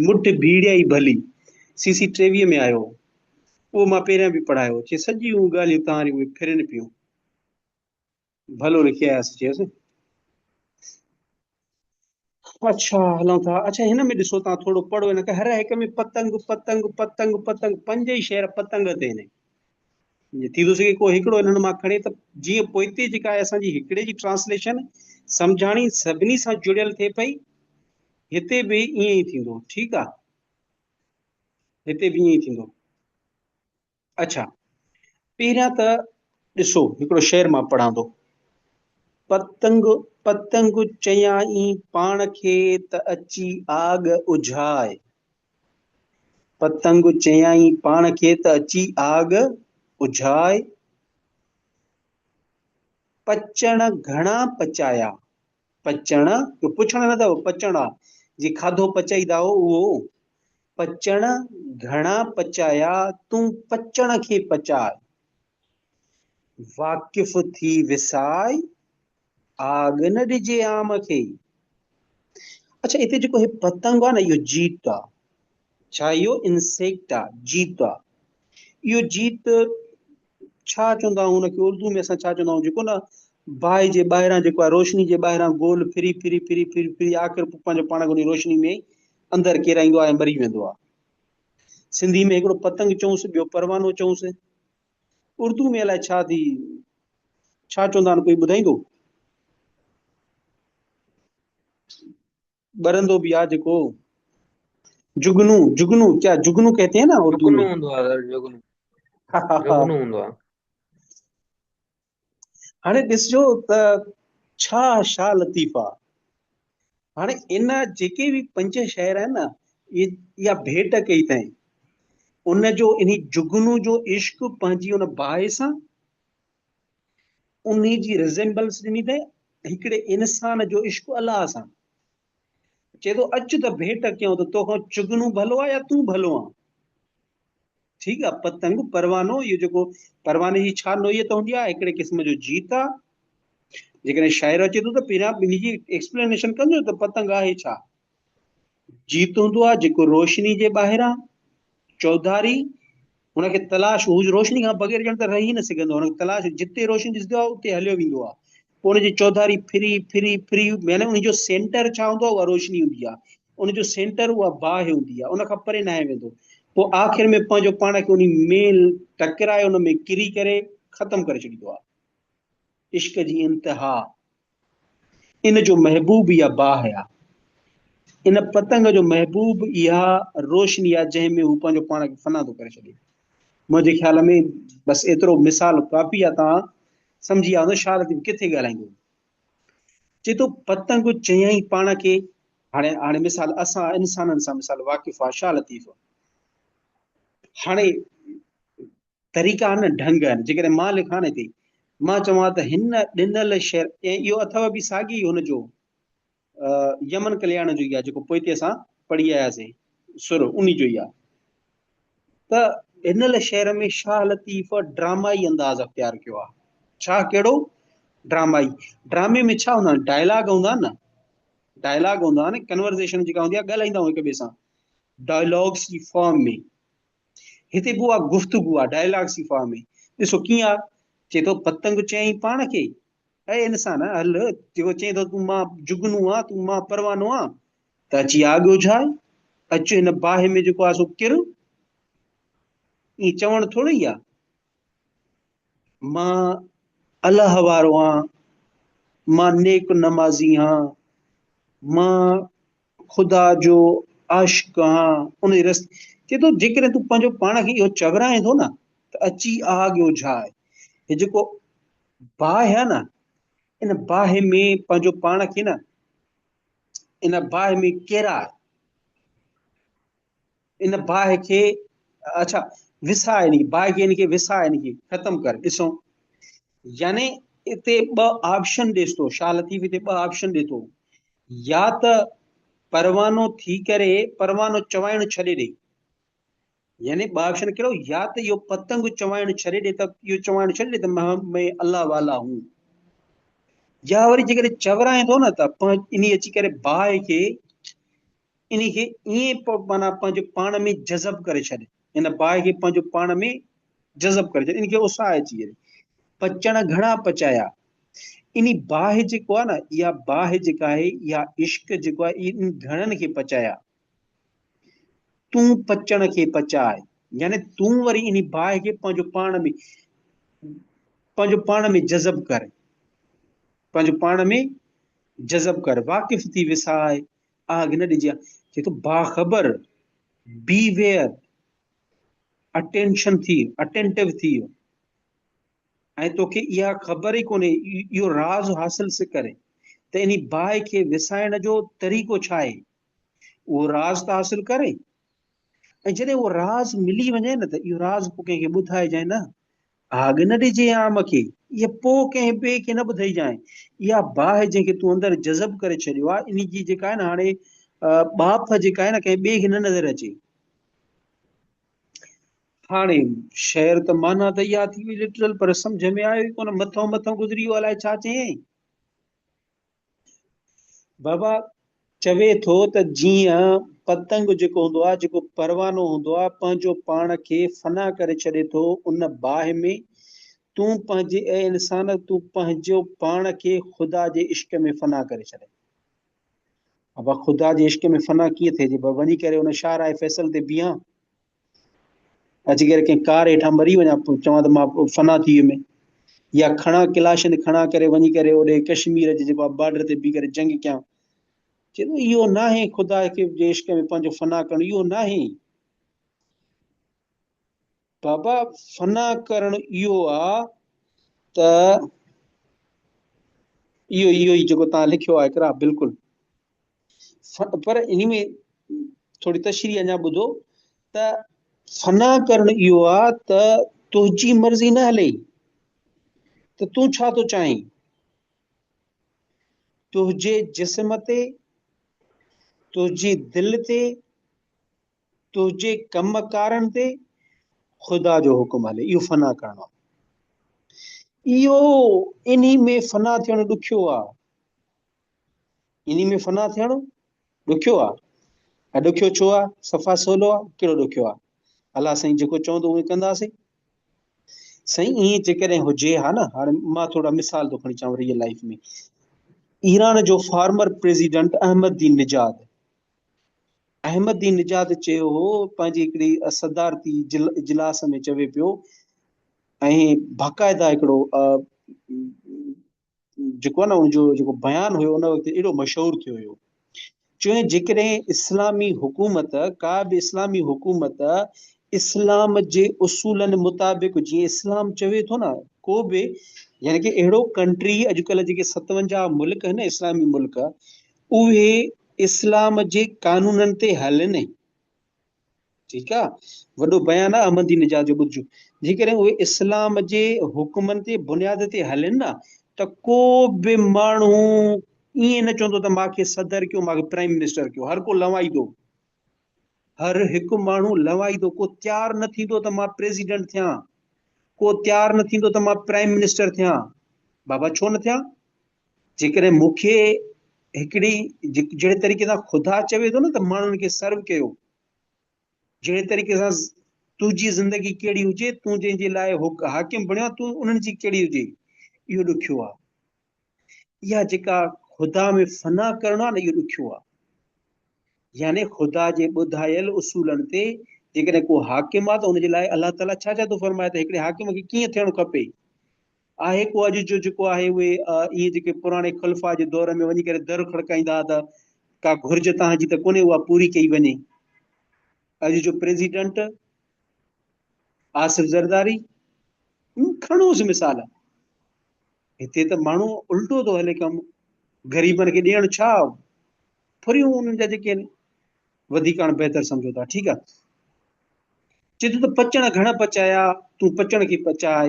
مٺ ڀيڙيائي ڀلي سي سي 23 ۾ آيو اهو مان پهريان به پڙهايو چي سڄيون ڳالهيون تهان اهي ڦرن پيون ڀلو لکي آيس چيس اڇا هلون ٿا اڇا هن ۾ ڏسو تان ٿورو پڙهو هن کي هر هڪ ۾ پتنگ پتنگ پتنگ پتنگ پنج ئي شعر پتنگ تي آهن جي ٿي ٿو سگهي ڪو هڪڙو انهن مان کڻي ته جيئن پوئتي جيڪا آهي اسان جي هڪڙي جي ٽرانسليشن سمجهاڻي سڀني سان جڙيل ٿئي پئي هتي به ائين ئي ٿيندو ٺيڪ آ هتي به ائين ئي ٿيندو اڇا پهريان ته ڏسو هڪڙو شعر مان پڙهان ٿو. پتنگ پتنگ چيائين پاڻ کي ته اچي آڳ اجهاء. پتنگ چيائين پاڻ کي ته اچي آڳ اجهاء. پچڻ گهڻا پچايا. پچڻ، اهو پڇڻ نه اٿو، پچڻ آ، جيئن کاڌو پچائيندا هو اهو. پچڻ گهڻا پچايا، تون پچڻ کي پچاء. واقف ٿي وساء، آڳ نه ڏجي عام کي. اڇا هتي جيڪو هي پتنگ آ نه اهو جيت آ. ڇا اهو انسيڪٽ آ، جيت آ. اهو جيت ڇا چوندا آهيون ان کي اردو ۾ اسان ڇا چوندا آهيون جيڪو نه باهه جي ٻاهران جيڪو آهي روشني جي ٻاهران گول ڦري ڦري ڦري ڦري ڦري آخر پوء پنهنجو پاڻ کي ان روشني ۾ اندر ڪيرائيندو آهي ۽ مري ويندو آهي. سنڌي ۾ هڪڙو پتنگ چئونس ٻيو پروانو چئونس. اردو ۾ الائي ڇا ٿي ڇا چوندا آهن ڪوئي ٻڌائيندو؟ ٻرندو به آ جيڪو جگنو جگنو ڪيا جگنو ڪهتي هين نا اردو جگنو ۾ هوندو آ سر جگنو جگنو هوندو آ. هاڻي ڏسجو ته ڇا شاهه لطيف آ. هاڻي ان جيڪي به پنج شعر آهن نه اها ڀيٽ ڪئي اٿائين ان جو انهي جگنو جو عشق پنهنجي ان باهه سان انهي جي ريزيمبلنس ڏني اٿائين هڪڙي انسان جو عشق الله سان. چئي ٿو اچ ته ڀيٽ ڪيون ته توکان چگنو ڀلو آ يا تون ڀلو آن. ٺيڪ آ پتنگ پروانو اهو جيڪو پرواني جي ڇا نوعيت هوندي آ هڪڙي قسم جو جيت آ. جيڪڏهن شاعر اچي ٿو ته پهريان ٻنهي جي ايڪسپلينيشن ڪندو ته پتنگ آهي ڇا. جيت هوندو آ جيڪو روشني جي ٻاهران چوڌاري هن کي تلاش هو روشني کان بغير ڄڻ ته رهي نه سگهندو هن کي تلاش جتي روشني ڏسندو آهي اتي هليو ويندو آهي پوء ان جي چوڌاري ڦري ڦري ڦري يعني ان جو سينٽر ڇا هوندو آهي اها روشني هوندي آهي ان جو سينٽر اها باهه هوندي آهي ان کان پري ناهي ويندو پوء آخر ۾ پنهنجو پاڻ کي ان ۾ ٽڪرائي ان ۾ ڪري ڪري ختم ڪري ڇڏيندو آهي عشق جي انتها ان جو محبوب اها باهه آ. ان پتنگ جو محبوب اها روشني آ جنهن ۾ هو پنهنجو پاڻ کي فنا ٿو ڪري ڇڏي. منهنجي خيال ۾ بس ايترو مثال ڪافي آ توهان سمجهي ويا هوندؤ شاهه لطيف ڪٿي ڳالهائيندو هو. چئي ٿو پتنگ چيائين پاڻ کي هاڻي هاڻي مثال اسان انسانن سان مثال واقف آ شاهه لطيف هاڻي طريقا آهن نه ڍنگ آهن جيڪڏهن مان لکان نه هتي مان چوان ته هن ڏنل شعر ۽ اهو اٿو به ساڳي هن جو يمن ڪلياڻ جو ئي آهي جيڪو پوئتي اسان پڙهي آياسين سر انهي جو ئي آهي ته ڏنل شعر ۾ شاهه لطيف ڊرامائي انداز اختيار ڪيو آهي ڇا ڪهڙو ڊرامائي ڊرامي ۾ ڇا هوندا آهن ڊائلاگ هوندا آهن نه ڊائلاگ هوندا آهن ڪنورزيشن جيڪا هوندي آهي ڳالهائيندا آهيون هڪ ٻئي سان ڊائلاگس جي فارم ۾ هتي به اها گفتگو آ ڊائلاگس جي فارم ۾. ڏسو ڪيئن آ، چئي ٿو پتنگ چيائين پاڻ کي، اي انسان هل، جيڪو چئين ٿو تون مان جگنو آن، تون مان پروانو آن، ته اچي آڳ اجهاء، اچ هن باهه ۾ جيڪو آ سو ڪر. ائين چوڻ ٿورو ئي آ. مان الله وارو آن، مان نيڪ نمازي آن، مان خدا جو عاشق آهان ان جي رستي چئي ٿو جيڪڏهن تون پنهنجو پاڻ کي اهو چورائين ٿو نه ته اچي آگ اجهاء هي جيڪو باهه آهي نه ان باهه ۾ پنهنجو پاڻ کي نه ان باهه ۾ ڪيراء ان باهه کي اڇا وساء ان کي باهه کي ان کي وساء ان کي ختم ڪر ڏسو يعني اتي ٻه آپشن ڏيس ٿو شاهه لطيف اتي ٻه آپشن ڏي ٿو يا ته پروانو ٿي ڪري پروانو چوائڻ ڇڏي ڏي يعني ٻه آپشن ڪهڙو يا ته اهو پتنگ چوائڻ ڇڏي ڏي ته اهو چوائڻ ڇڏي ڏي ته مين الله والا هون يا وري جيڪڏهن چورائين ٿو نه ته انهي اچي ڪري باهه کي انهي کي ائين معنيٰ پنهنجو پاڻ ۾ جذب ڪري ڇڏ، ان باهه کي پنهنجو پاڻ ۾ جذب ڪري ڇڏ، ان کي اتساهه اچي وڃي. پچڻ گهڻا پچايا. انهي باهه جيڪو آهي نه، اها باهه جيڪا آهي، اها عشق جيڪو آهي، ان گهڻن کي پچايا. تون پچڻ کي پچاء، يعني تون وري انهي باهه کي پنهنجو پاڻ ۾ پنهنجو پاڻ ۾ جذب ڪر، پنهنجو پاڻ ۾ جذب ڪر، واقف ٿي وساء، آگ نه ڏجي چئي ٿو باخبر بي ويئر اٽينشن ٿي اٽينٽو ٿي ۽ توکي اها خبر ئي ڪونهي اهو راز حاصل سي ڪري ته انهي باهه کي وسائڻ جو طريقو ڇا آهي اهو راز ته حاصل ڪري ۽ جڏهن اهو راز ملي وڃي نه ته اهو راز پوء ڪنهن کي ٻڌائجانء نه، آڳ نه ڏجي عام کي، اها پوء ڪنهن ٻئي کي نه ٻڌائجانء. اها باهه جنهن کي تون اندر جذب ڪري ڇڏيو آهي، انهي جي جيڪا آهي نه هاڻي ٻاڦ جيڪا آهي نه ڪنهن ٻئي کي نه نظر اچي. هاڻي شعر ته معنيٰ ته اها ٿي وئي لٽرل پر سمجهه ۾ آيو ئي ڪونه، مٿئون مٿئون گذري ويو الائي ڇا چيائين. بابا چوي ٿو ته جيئن پتنگ جيڪو هوندو آهي، جيڪو پروانو هوندو آهي، پنهنجو پاڻ کي فنا ڪري ڇڏي ٿو ان باهه ۾، تون پنهنجي اي انسان تون پنهنجو پاڻ کي خدا جي عشق ۾ فنا ڪري ڇڏ. بابا خدا جي عشق ۾ فنا ڪيئن ٿئجي؟ بابا وڃي ڪري ان شاهراهه فيصل تي بيهان، اچي ڪري ڪنهن ڪار هيٺان مري وڃان پوء چوان ته مان فنا ٿي ويم يا کڻان ڪلاشن کڻان ڪري وڃي ڪري اوڏي ڪشمير جي جيڪو بارڊر تي بيهي ڪري جنگ ڪيان. چئي ٿو اهو ناهي خدا کي جي عشق ۾ پنهنجو فنا ڪرڻ اهو ناهي بابا فنا ڪرڻ اهو آ ته اهو اهو ئي جيڪو تان لکيو آ اقرا بلڪل پر انهي ۾ ٿوري تشريح اڃا ٻڌو ته فنا ڪرڻ اهو آ ته تنهنجي مرضي نه هلي ته تون ڇا ٿو چاهين تنهنجي جسم تي تنهنجي دل تي تنهنجي ڪم ڪارن تي خدا جو حڪم هلي اهو فنا ڪرڻ آ اهو انهي ۾ فنا ٿيڻ ڏکيو آ انهي ۾ فنا ٿيڻ ڏکيو آ. ۽ ڏکيو ڇو آ؟ صفا سولو آ. ڪهڙو ڏکيو آ؟ الله سائين جيڪو چوندو اهو ڪنداسين. سائين ائين جيڪڏهن هجي ها نه هاڻي مان ٿورا مثال ٿو کڻي چوان ريئل لائف ۾ ايران جو فارمر پريزيڊنٽ احمد دين نجاد احمد دين نجاد چيو هو پنهنجي هڪڙي صدارتي اجلاس ۾ چوي پيو ۽ باقاعده هڪڙو جيڪو آهي نه ان جو جيڪو بيان هيو ان وقت ايڏو مشهور ٿيو هيو چيائين جيڪڏهن اسلامي حڪومت ڪا به اسلامي حڪومت اسلام جي اصولن مطابق جيئن اسلام چوي ٿو نه ڪو به يعني کہ اهڙو ڪنٽري اڄڪلهه جيڪي 57 ملڪ آهن اسلامي ملڪ اهي اسلام جي قانونن تي هلن ٺيڪ آ وڏو بيان آ احمدي نجات جو ٻڌجو جيڪڏهن اهي اسلام جي حڪمن تي بنياد تي هلن نه ته ڪو به ماڻهو ائين نه چوندو ته ماکي صدر ڪيو ماکي پرائم منسٽر ڪيو هر ڪو لوائيندو هر هڪ ماڻهو لوائيندو ڪو تيار نه ٿيندو ته مان پريزيڊنٽ ٿيان ڪو تيار نه ٿيندو ته مان پرائم منسٽر ٿيان بابا ڇو نه ٿيان جيڪڏهن مون کي هڪڙي جهڙي طريقي سان خدا چوي ٿو نه ته ماڻهن کي سرو ڪيو جهڙي طريقي سان تنهنجي زندگي ڪهڙي هجي تون جنهن جي لاء حاڪم بڻيو تون انهن جي ڪهڙي هجي اهو ڏکيو آهي اها جيڪا خدا ۾ فنا ڪرڻو آهي نه اهو ڏکيو آهي يعني خدا جي ٻڌايل اصولن تي جيڪڏهن ڪو حاڪم آهي ته ان جي لاء الله تعاليٰ ڇا ڇا ٿو فرمائي ته هڪڙي حاڪم کي ڪيئن ٿيڻ کپي آهي ڪو اڄ جو جيڪو آهي اهي ائين جيڪي پراڻي خلفاء جي دور ۾ وڃي ڪري در کڙڪائيندا ها ته ڪا گهرج توهان جي ته ڪونهي اها پوري ڪئي وڃي. اڄ جو پريزيڊنٽ آصف زرداري کڻوس مثال هتي ته ماڻهو الٽو ٿو هلي ڪم غريبن کي ڏيڻ ڇا ڦريون انهن جا جيڪي آهن وڌيڪ هاڻ بهتر سمجهو ٿا ٺيڪ آ چي ٿو ته پچڻ گهڻ پچايا تون پچڻ کي پچاء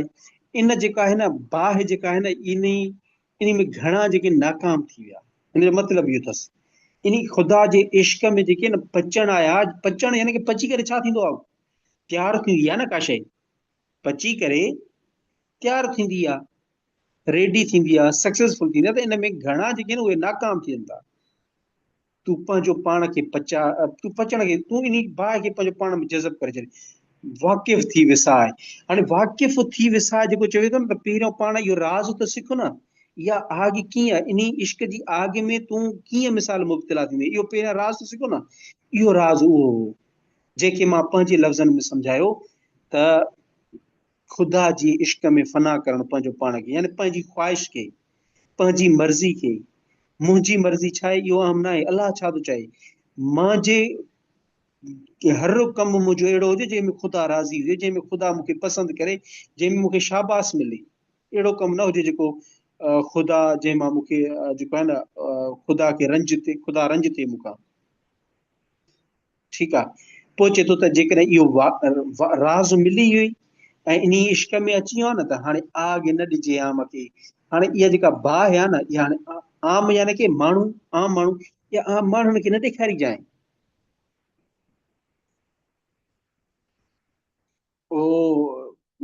ان جيڪا آهي نه باهه جيڪا آهي نه انهي انهي ۾ گهڻا جيڪي ناڪام ٿي ويا ان جو مطلب اهو اٿس انهي خدا جي عشق ۾ جيڪي نه پچڻ آيا پچڻ يعني ڪي پچي ڪري ڇا ٿيندو آهي تيار ٿيندي آهي نه ڪا شيء پچي ڪري تيار ٿيندي آهي ريڊي ٿيندي آهي سڪسيسفل ٿيندي آهي ته ان ۾ گهڻا جيڪي آهن اهي ناڪام ٿين ٿا تون پنهنجو پاڻ کي پچاء، تون پچڻ کي، تون انهي باهه کي پنهنجو پاڻ ۾ جذب ڪري ڇڏ. واقف ٿي وساء. هاڻي واقف ٿي وساء جيڪو چوي ٿو نه ته پهريون پاڻ اهو راز ته سک نه، اها آگ ڪيئن، انهي عشق جي آگ ۾ تون ڪيئن مثال مبتلا ٿيندين، اهو پهريان راز ته سکو نه. اهو راز اهو هو، جنهن کي مان پنهنجي لفظن ۾ سمجهايو ته خدا جي عشق ۾ فنا ڪرڻ پنهنجو پاڻ کي يعني پنهنجي خواهش کي، پنهنجي مرضي کي، منهنجي مرضي ڇا آهي اهو اهم ناهي، الله ڇا ٿو چاهي، مان جي هر ڪم منهنجو اهڙو هجي جنهن ۾ خدا راضي هجي، جنهن ۾ خدا مون کي پسند ڪري، جنهن ۾ مون کي شاباس ملي، اهڙو ڪم نه هجي جيڪو خدا جنهن مان مون کي جيڪو آهي نه خدا کي رنج ٿئي، خدا رنج ٿئي مون کان. ٺيڪ آ. پوء چئي ٿو ته جيڪڏهن اهو راز ملي ويئي ۽ انهي عشق ۾ اچي ويو آهي نه ته هاڻي آگ نه ڏجي عام کي. هاڻي اها جيڪا باهه آهي نه اها هاڻي عام يعني ڪي ماڻهو، عام ماڻهو اها عام ماڻهن کي نه ڏيکاريجانء. او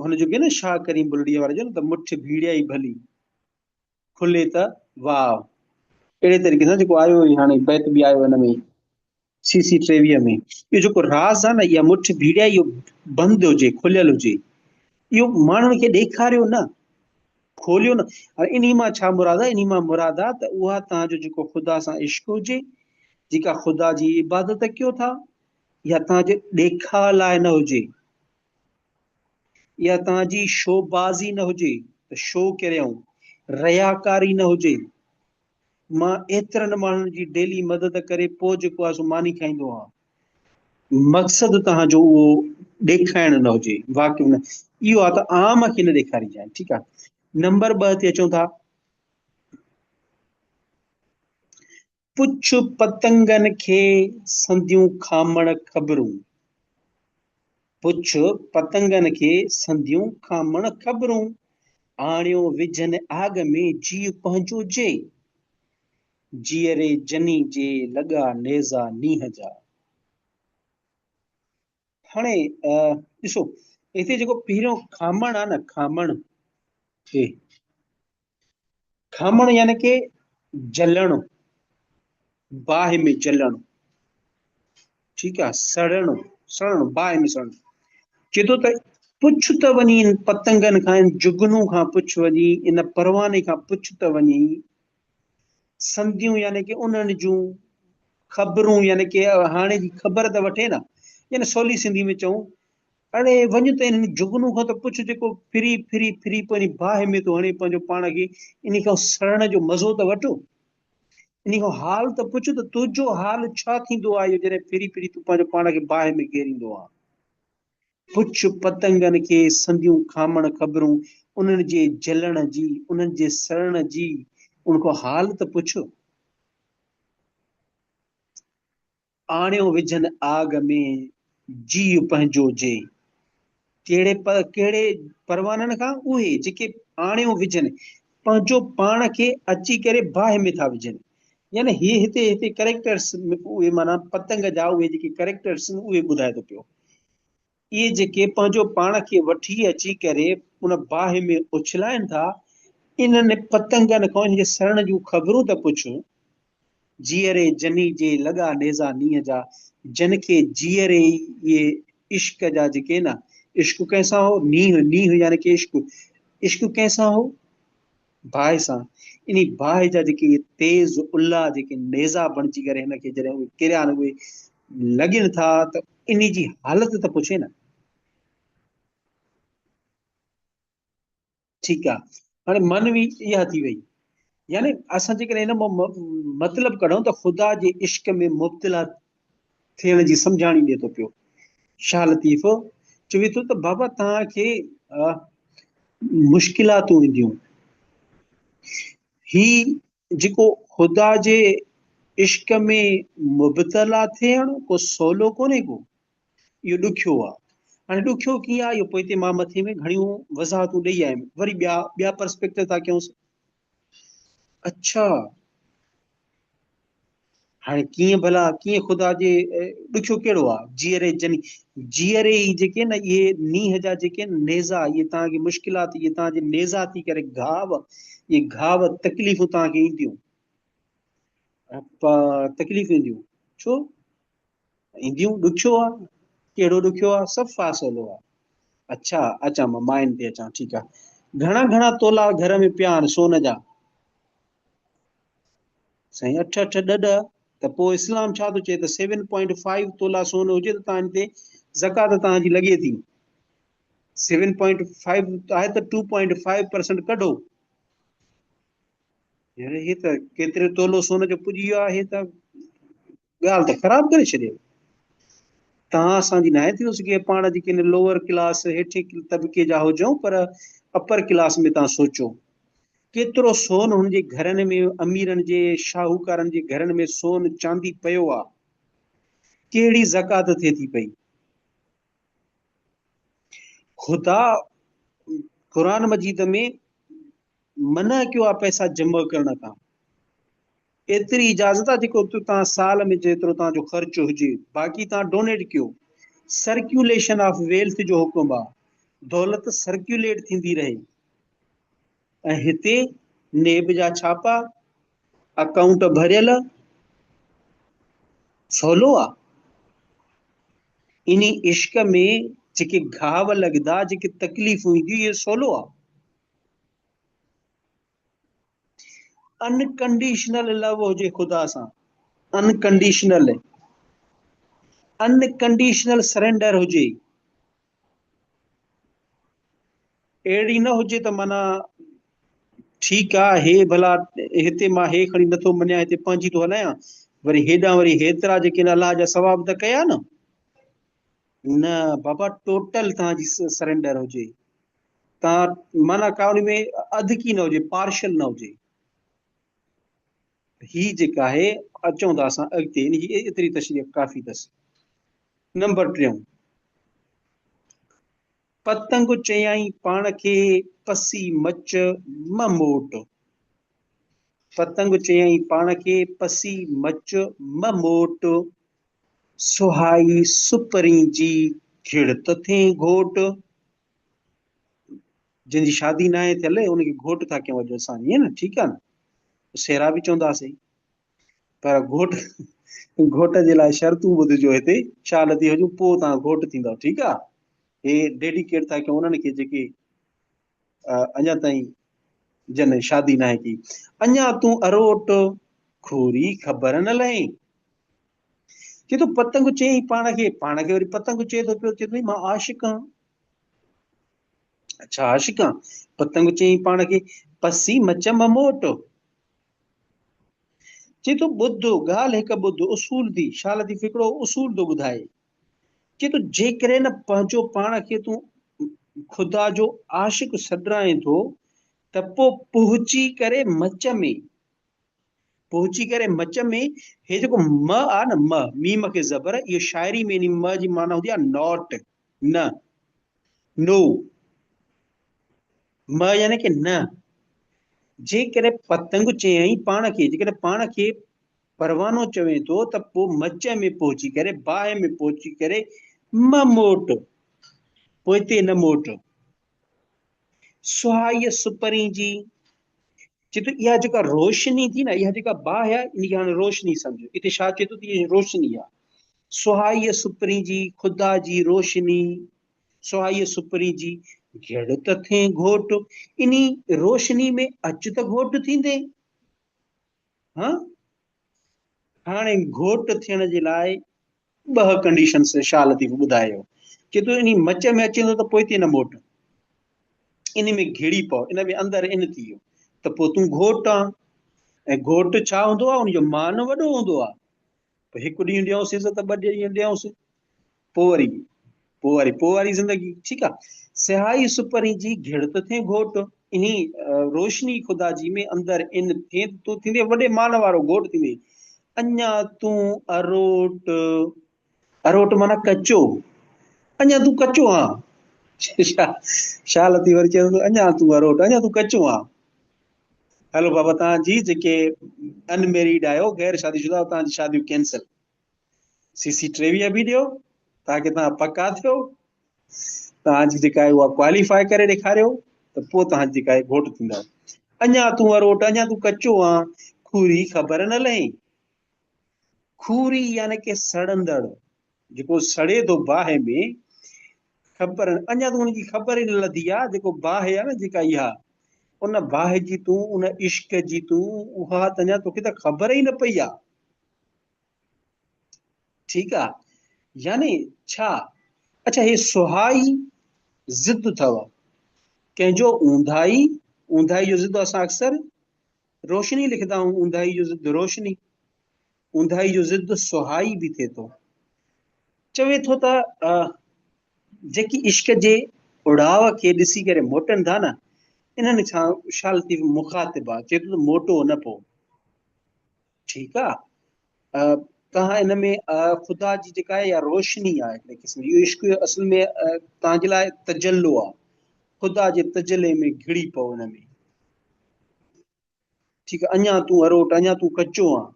هن جو به نه شاهه ڪريم بلڙيء واري جو نه ته مٺ ڀيڙيائي ڀلي. کلي ته واء. اهڙي طريقي سان جيڪو آيو هي هاڻي بيت به آيو هن ۾ سي سي 23 ۾. اهو جيڪو راز آهي نه اها مٺ ڀيڙيا اهو بند هجي کليل هجي اهو ماڻهن کي ڏيکاريو نه کوليو نه. هاڻي انهي مان ڇا مراد آهي؟ انهي مان مراد آهي ته اها توهان جو جيڪو خدا سان عشق هجي جيڪا خدا جي عبادت ڪيو ٿا اها توهان جي ڏيکاء لاء نه هجي. اها توهان جي شو بازي نه هجي ته شو ڪريائون، رياڪاري نه هجي. مان ايترن ماڻهن جي ڊيلي مدد ڪري پوء جيڪو آهي سو ماني کائيندو آهيان. مقصد توهان جو اهو ڏيکائڻ نه هجي، واقف نه اهو آهي ته عام کي نه ڏيکاريجانء. ٺيڪ آهي. نمبر 2 تي اچون ٿا. پڇ پتنگن کي سنديون کامڻ خبرون. پڇ پتنگن کي سنديون کامڻ خبرون. آڻيو وجهن آڳ ۾ جيء پنهنجو جي. جيئري جني جي لڳا نيزا نينهن جا. هاڻي ڏسو هتي جيڪو پهريون کامڻ آ نه کامڻ هي. کامڻ يعني ڪي جلڻ، باهه ۾ جلڻ، ٺيڪ آ، سڙڻ، سڙڻ، باهه ۾ سڙڻ. چئي ٿو ته پڇ ته وڃي ان پتنگن کان، ان جگنو کان پڇ وڃي، ان پرواني کان پڇ ته وڃي، سنديون يعني ڪي انهن جون خبرون يعني ڪي هاڻي جي خبر ته وٺي نه، يعني سولي سنڌي ۾ چئون اڙي وڃ ته انهن جگنو کان ته پڇ جيڪو ڦري ڦري ڦري پوء انهي باهه ۾ ٿو هڻي پنهنجو پاڻ کي، انهي کان سڙڻ جو مزو ته وٺ، انهي کان حال ته پڇ ته تنهنجو حال ڇا ٿيندو آهي اهو جڏهن ڦري ڦري تون پنهنجو پاڻ کي باهه ۾ گهيريندو آهين. پڇ پتنگن کي سنديون کامڻ خبرون، انهن جي جلڻ جي، انهن جي سڙڻ جي، ان کان حال ته پڇ. آڻيو وجهن آڳ ۾، جيء پنهنجو جي. ڪهڙي ڪهڙي پروانن کان؟ اهي جيڪي آڻيو وجهن، پنهنجو پاڻ کي اچي ڪري باهه ۾ ٿا وجهن. يعني هي هتي هتي ڪريڪٽرس اهي معنيٰ پتنگ جا اهي جيڪي ڪريڪٽرس آهن اهي ٻڌائي ٿو پيو. اهي جيڪي پنهنجو پاڻ کي وٺي اچي ڪري ان باهه ۾ اڇلائن ٿا، انهن پتنگن کان انهن جي سڙڻ جون خبرون ته پڇ. جيئري جني جي لڳا نيزا نينهن جا، جن کي جيئري ئي اهي عشق جا جيڪي نه، عشق ڪنهن سان هو؟ نينهن، نينهن يعني ڪي عشق، عشق ڪنهن سان هو؟ باهه سان، انهي باهه جا جيڪي اهي تيز الا جيڪي نيزا بڻجي ڪري هن کي جڏهن اهي ڪريا آهن اهي لڳين ٿا ته انهي جي حالت ته پڇي نه. ٺيڪ آ هاڻي معنوي اها ٿي وئي يعني اسان جيڪڏهن ان مان مطلب ڪڍون ته خدا جي عشق ۾ مبتلا ٿيڻ جي سمجهاڻي ڏي ٿو پيو. شاهه لطيف چوي ٿو ته بابا توهان کي مشڪلاتون اينديون. هي جيڪو خدا جي عشق ۾ مبتلا ٿيڻ ڪو سولو ڪونهي ڪو، اهو ڏکيو آ. هاڻي ڏکيو ڪيئن آ اهو پوئتي مان مٿي ۾ گهڻيون وضاحتون ڏئي آيم. وري ٻيا ٻيا پرسپيڪٽو ٿا ڪيونس. اڇا! هاڻي ڪيئن ڀلا ڪيئن خدا جي ڏکيو ڪهڙو آ؟ جيئري جني جيئري ئي جيڪي نه اهي نينهن جا جيڪي نيزا اهي توهان کي مشڪلات اهي توهان جي نيزا ٿي ڪري گهاو اهي گهاو تڪليفون توهان کي اينديون تڪليفون اينديون ڇو اينديون ڏکيو آ ڪهڙو ڏکيو آ صفا سولو آ اڇا اچان مان مائن تي اچان ٺيڪ آ گهڻا گهڻا تولا گهر ۾ پيا آهن سون جا سائين اٺ اٺ ڏھ ڏھ ته پوء اسلام ڇا ٿو چئي ته سيون پوائنٽ فائيو تولا سون هجي ته تان تي زڪوات تان جي لڳي ٿي سيون پوائنٽ فائيو آهي ته ٽو پوائنٽ فائيو پرسنٽ ڪڍو يعني هي ته ڪيتري تولو سون جو پڄي ويو آهي ته ڳالهه ته خراب ڪري ڇڏي. توهان اسان جي ناهي ٿي سگهي پاڻ جيڪي هن لوئر ڪلاس هيٺين طبقي جا هجون پر اپر ڪلاس ۾ توهان سوچو ڪيترو سون هن جي گهرن ۾ اميرن جي شاهوڪارن جي گهرن ۾ سون چاندي پيو آ ڪهڙي زڪوات ٿئي ٿي پئي. خدا قرآن مجيد ۾ منع ڪيو آهي پئسا جمع ڪرڻ کان. ايتري اجازت آهي جيڪو توهان سال ۾ جيترو توهان جو خرچ هجي باقي توهان ڊونيٽ ڪيو. سرڪيوليشن آف ويلٿ جو حڪم آهي. دولت سرڪيوليٽ ٿيندي رهي. ۽ هتي نيب جا ڇاپا، اڪائونٽ ڀريل، سولو آ. انهي عشق ۾ جيڪي گهاو لڳندا، جيڪي تڪليفون اينديون، اهي سولو آ. انڪنڊيشنل لو هجي خدا سان، انڪنڊيشنل، انڪنڊيشنل سرينڊر هجي. اهڙي نه هجي ته معنيٰ ٺيڪ آ هي ڀلا هتي مان هي کڻي نٿو مڃان هتي پنهنجي ٿو هلايان وري هيڏانهن وري هيترا جيڪي آهن الله جا ثواب ته ڪيا نه نه بابا ٽوٽل توهان جي سرينڊر هجي توهان معنيٰ ڪا ان ۾ اڌڪي نه هجي پارشل نه هجي هي جيڪا آهي اچون ٿا اسان اڳتي ان جي ايتري تشريح ڪافي اٿس نمبر ٽيون پتنگ چيائين پاڻ کي پسي مچ م موٽ پتنگ چيائين پاڻ کي پسي مچ م موٽ سهائي سپرين جي گهڙ ته ٿئين گهوٽ جنهن جي شادي ناهي ٿيل ان کي گهوٽ ٿا ڪيون اڄ اسان ائين نه ٺيڪ آهي نه سهرا به چونداسين پر گهوٽ گهوٽ جي لاء شرطون ٻڌجو هتي شاهه لطيف جون پوء تان گهوٽ ٿيندو ٺيڪ آهي هي ڊيڊيڪيٽ ٿا ڪيون انهن کي جيڪي اڃا تائين جن شادي ناهي ڪئي اڃا تون اروٽ کوري خبر نه لهين چي ٿو پتنگ چئي پاڻ کي پاڻ کي وري پتنگ چئي ٿو پيو چئي ٿو مان عاشق آهيان اڇا عاشق آن پتنگ چيائين پاڻ کي پسي مچ م موٽ. چئي ٿو ٻڌ ڳالهه هڪ ٻڌ اصول ٿي شاهه لطيف هڪڙو اصول ٿو ٻڌائي. چئي ٿو جيڪڏهن نه پنهنجو پاڻ کي تون خدا جو عاشق سڏرائين ٿو ته پوء پهچي ڪري مچ ۾ پهچي ڪري مچ ۾ هي جيڪو م آ نه م ميم کي زبر اهو شاعري ۾ انهي م جي معنيٰ هوندي آ not نه نو م يعني ڪي نه جيڪڏهن پتنگ چيائين پاڻ کي جيڪڏهن پاڻ کي پروانو چوين ٿو ته پوء مچ ۾ پهچي ڪري باهه ۾ پهچي ڪري م موٽ پوئتي نه موٽ سهائيء سپرين جي چئي ٿو اها جيڪا روشني ٿي نه اها جيڪا باهه آهي ان کي هاڻي روشني سمجهو اتي شاهه چئي ٿو ته اها روشني آهي سهائيء سپرين جي خدا جي روشني سهائيء سپرين جي گهڙ ته ٿئين گهوٽ انهي روشني ۾ اچ ته گهوٽ ٿيندين ها هاڻي گهوٽ ٿيڻ جي لاء ٻه ڪنڊيشنس شاهه لطيف ٻڌايو چي تون انهي مچ ۾ اچين ٿو ته پوئتي نه موٽ انهي ۾ گهڙي پئو ان ۾ اندر ان ٿي ويو ته پوء تون گهوٽ آن ۽ گهوٽ ڇا هوندو آهي ان جو مان وڏو هوندو آهي پوء هڪ ڏينهن ڏيونس عزت ٻه ڏينهن ڏيونس پوء وري پوء وري پوء واري زندگي ٺيڪ آ سهائي سپرين جي گهڙ ته ٿئين گهوٽ انهي روشني خدا جي ۾ اندر ان ٿئين ته تون ٿيندين وڏي مان وارو گهوٽ ٿيندين اڃا تون اروٽ اروٽ معنيٰ ڪچو اڃا تون ڪچو آن شاهه لطيف وري چيو اڃا تون اروٽ اڃا تون ڪچو آن هلو بابا تان جي جيڪي ان ميريڊ آهيو غير شادي شده تان جي شاديون ڪينسل سي سي 23 به ڏيو تاڪه توهان پڪا ٿيو توهان جي جيڪا آهي اها ڪواليفائي ڪري ڏيکاريو ته پوء توهان جي جيڪا آهي گهوٽ ٿيندو اڃا تون اروٽ اڃا تون ڪچو آن کوري خبر نه لهين کوري يعني ڪي سڙندڙ جيڪو سڙي ٿو باهه ۾ خبر اڃا تون ان جي خبر ئي نه لڌي آ جيڪو باهه آ نه جيڪا اها ان باهه جي تون ان عشق جي تون اها ته اڃا توکي ته خبر ئي نه پئي آ ٺيڪ آ يعني ڇا اڇا هي سهائي ضد اٿو ڪنهن جو اونداهي اونداهي جو ضد اسان اڪثر روشني لکندا آهيون اونداهي جو ضد روشني اونداهي جو ضد سهائي به ٿئي ٿو چوي ٿو ته جيڪي عشق جي اڙاء کي ڏسي ڪري موٽن ٿا نه انهن کان شاهه لطيف مخاطب آ چئي ٿو ته موٽو نه پو ٺيڪ آ. توهان ان ۾ خدا جي جيڪا آهي اها روشني آهي هڪڙي قسم جي. اهو عشق اصل ۾ توهان جي لاء تجلو آهي. خدا جي تجلي ۾ گهڙي پئو ان ۾. ٺيڪ آهي، اڃا تون اروٽ، اڃا تون ڪچو آن.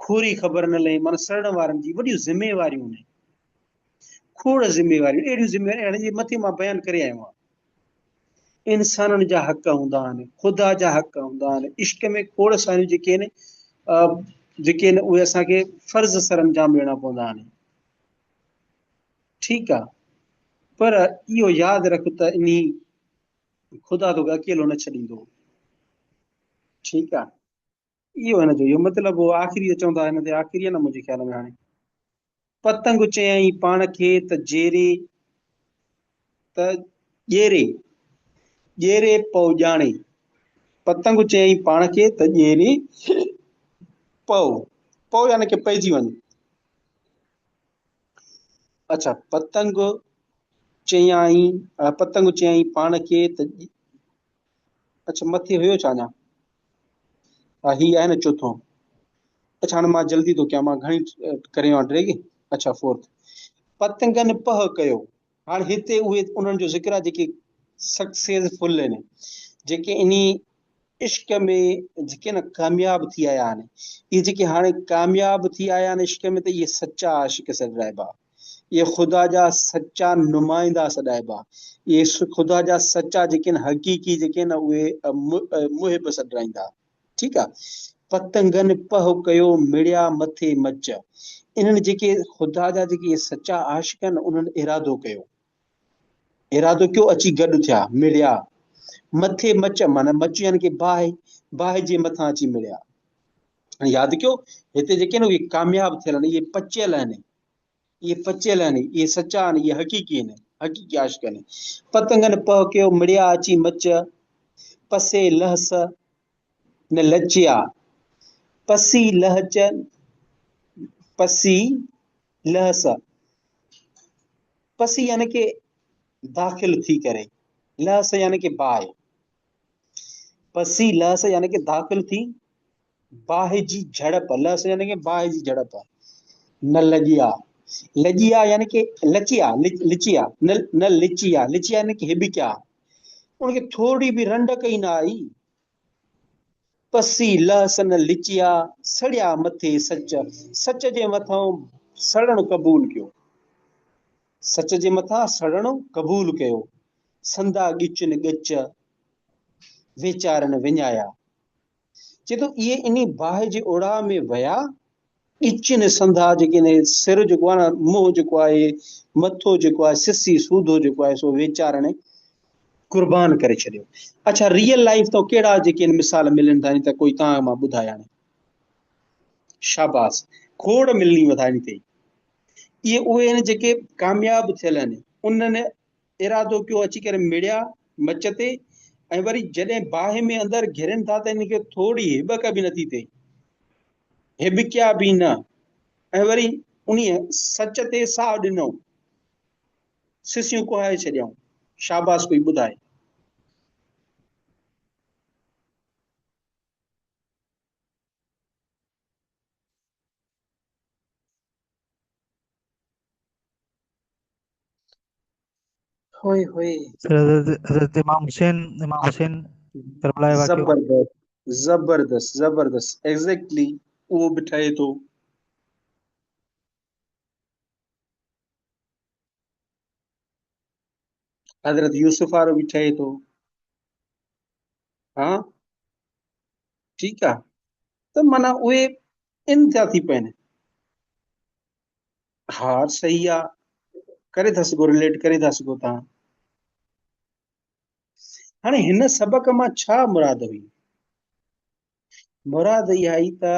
کوري خبر نه لهين، معنيٰ سڙڻ وارن جي وڏيون ذميواريون آهن. کوڙ ذميواريون، اهڙيون ذميواريون هاڻي جي مٿي مان بيان ڪري آيو آهيان. انسانن جا حق هوندا آهن، خدا جا حق هوندا آهن. عشق ۾ کوڙ ساريون جيڪي آهن، جيڪي آهن اهي اسان کي فرض سر انجام ڏيڻا پوندا آهن. ٺيڪ آهي، پر اهو ياد رک ته انهي خدا توکي اڪيلو نه ڇڏيندو. ٺيڪ آهي. اهو هن جو اهو مطلب هو. آخري اچون ٿا هن تي آخري آهي نه منهنجي خيال ۾ هاڻي. پتنگ چيائين پاڻ کي ته جيري ته ڄيري ڄيري پئو ڄاڻي. پتنگ چيائين پاڻ کي ته ڄيري پئو پئو يعني ڪه پئجي وڃ. اڇا پتنگ چيائين پتنگ چيائين پاڻ کي ته اڇا مٿي هيو ڇا اڃا؟ ها هي آهي نه چوٿون. اڇا هاڻي مان جلدي ٿو ڪيان مان گهڻي ڪري ويو آهيان ڊريگ. اڇا فورٿ پتنگن پهه ڪيو. هاڻي هتي اهي انهن جو ذڪر آهي جيڪي سڪسيسفل آهن، جيڪي انهي عشق ۾ جيڪي نه ڪامياب ٿي آيا آهن. اهي جيڪي هاڻي ڪامياب ٿي آيا آهن عشق ۾ ته اهي سچا عاشق سڏرائبا. اهي خدا جا سچا نمائندا سڏائبا. اهي خدا جا سچا جيڪي آهن حقيقي جيڪي آهن اهي محب سڏرائيندا. ٺيڪ آ. پتنگن پهه ڪيو مڙيا مٿي مچ. انهن جيڪي خدا جا جيڪي اهي سچا عاشق آهن انهن ارادو ڪيو. ارادو ڪيو اچي گڏ ٿيا مڙيا مٿي مچ معنيٰ مچ يعني ڪي باهه باهه جي مٿان اچي مڙيا. هاڻي ياد ڪيو هتي جيڪي آهن اهي ڪامياب ٿيل آهن اهي پچيل آهن. اهي پچيل آهن، اهي سچا آهن، اهي حقيقي آهن، حقيقي عاشق آهن. پتنگن پهه ڪيو، مڙيا اچي مچ، پسي لهس نه لچيا، پسي لهچ، پسي لهس، پسي يعني ڪي داخل ٿي ڪري، لهس يعني ڪي باهه، پسي لهس يعني ڪي داخل ٿي باهه جي جهڙپ، لهس يعني ڪي باهه جي جهڙپ، نه لڄيا، لڄيا يعني ڪي لچيا، لچيا، نه نه لچيا، لچيا يعني ڪي هٻڪيا، ان کي ٿورڙي به رنڊڪ ئي نه آئي، پسي لهس نه لچيا، سڙيا مٿي سچ، سچ جي مٿان سڙڻ قبول ڪيو، سچ جي مٿان سڙڻ قبول ڪيو، سندا ڳچن ڳچ، ويچارن وڃايا. چئي ٿو اهي انهي باهه جي اوڙاهه ۾ ويا، ڳچين سنڌا جيڪي انهي سر جيڪو آهي نه منهن جيڪو آهي مٿو جيڪو آهي سسي سوڌو جيڪو آهي سو ويچارن قربان ڪري ڇڏيو. اڇا ريئل لائيف تان ڪهڙا جيڪي آهن مثال ملن ٿا ته ڪوئي توهان مان ٻڌائي هاڻي. شاباس کوڙ ملني وٿا انهي تي. اهي اهي آهن جيڪي ڪامياب ٿيل آهن انهن ارادو ڪيو اچي ڪري مڙيا مچ تي ۽ وري جڏهن باهه ۾ اندر گهرين ٿا ته انهن کي ٿوري هٻڪ به نٿي ٿئي، هٻڪيا به نه ۽ وري انهيء سچ تي ساهه ڏنائون، سسيون ڪهائي ڇڏيائون. شاباس ڪوئي ٻڌائي. هوئي هوئي. سر حضرت حضرت امام حسين امام حسين ڪربلا جو واقعو. زبردست زبردست زبردست ايگزيڪٽلي اهو به ٺهي ٿو. حضرت يوسف وارو به ٺهي ٿو. ها ٺيڪ آ ته معنيٰ اهي ان ٿيا ٿي پين. ها صحيح آ ڪري ٿا سگهو رليٽ ڪري ٿا سگهو تان. هاڻي هن سبق مان ڇا مراد هئي؟ مراد اها هئي ته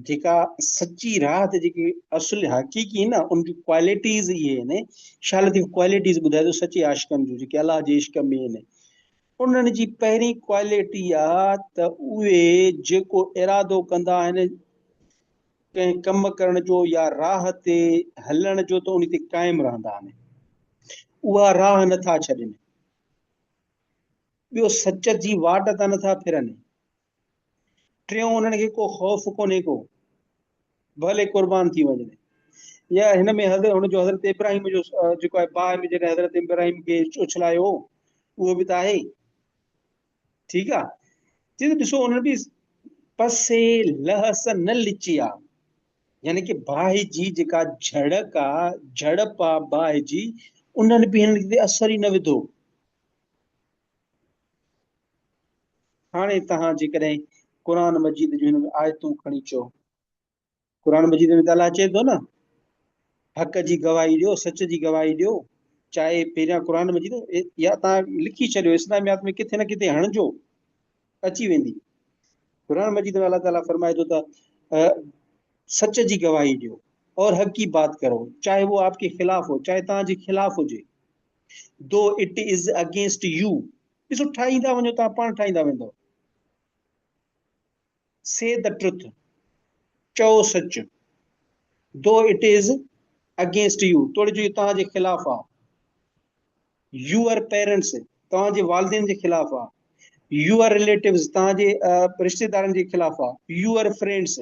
جيڪا سچي راهه تي جيڪي اصل حقيقي نه ان جون ڪوالٽيز اهي آهن. شاهه لطيف ڪوالٽيز ٻڌائي ٿو سچي عاشقن جون جيڪي الله جي عشق ۾ آهن. انهن جي پهرين ڪوالٽي آ ته اهي جيڪو ارادو ڪندا آهن ڪنهن ڪم ڪرڻ جو يا راهه تي هلڻ جو ته ان تي قائم رهندا آهن. اها راهه نه ٿا ڇڏين. ٻيو سچ جي واٽ تان نه ٿا ڦرن. ٽيون انهن کي ڪو خوف ڪونهي ڪو. ڀلي قربان ٿي وڃجي. يا هن ۾ حضرت هن جو حضرت ابراهيم جو جيڪو آهي باهه ۾ جڏهن حضرت ابراهيم کي اڇلايو هو اهو به ته آهي. ٺيڪ آ چي ته ڏسو انهن به پسي لهس نه لچيا يعني ڪي باهه جي جيڪا جهڙڪ آ جهڙپ آ باهه جي انهن به هنن تي اثر ئي نه وڌو. هاڻي توهان جيڪڏهن قرآن مجيد جون هن ۾ آيتون کڻي چئو قرآن مجيد ۾ ته الله چئي ٿو نه حق جي گواهي ڏيو سچ جي گواهي ڏيو چاهي پهريان قرآن مجيد يا تان لکي ڇڏيو اسلاميات ۾ ڪٿي نه ڪٿي هڻجو اچي ويندي قرآن مجيد ۾ الله تعالي فرمائي ٿو ته سچ جي گواهي ڏيو اور حق کی بات کرو چاهي وہ آپ کے خلاف ہو چاهي تان جي خلاف هجي دو it is against you ڏسو ٺاهيندا وڃو تان پاڻ ٺاهيندا ويندو سي the truth, چئو سچ، though it is against you, توڙي جو اهو توهان جي خلاف آ، يوئر پيرنٽس، توهان جي والدين جي خلاف آ، يوئر رليٽوز، توهان جي رشتيدارن جي خلاف آ، يوئر فرينڊس.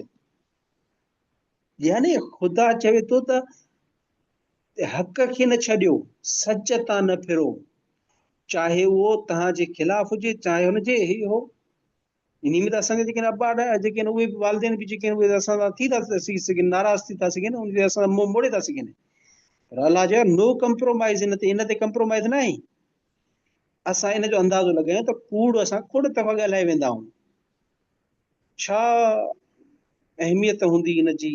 يعني خدا چوي ٿو ته حق کي نه ڇڏيو، سچ تان نه ڦرو، چاهي اهو توهان جي خلاف هجي چاهي هن جي هي هو. انهي ۾ ته اسان جا جيڪي ابا ڏاڏا جيڪي آهن اهي به والدين به جيڪي آهن اهي اسان سان ٿي ٿا سگهن ناراض ٿي ٿا سگهن ان تي اسان منهن موڙي ٿا سگهن پر الله جو نو ڪمپرومائز ان تي ان تي ڪمپرومائز نه آهي اسان ان جو اندازو لڳايون ته ڪوڙ اسان کوڙ دفعا ڳالهائي ويندا آهيون ڇا اهميت هوندي ان جي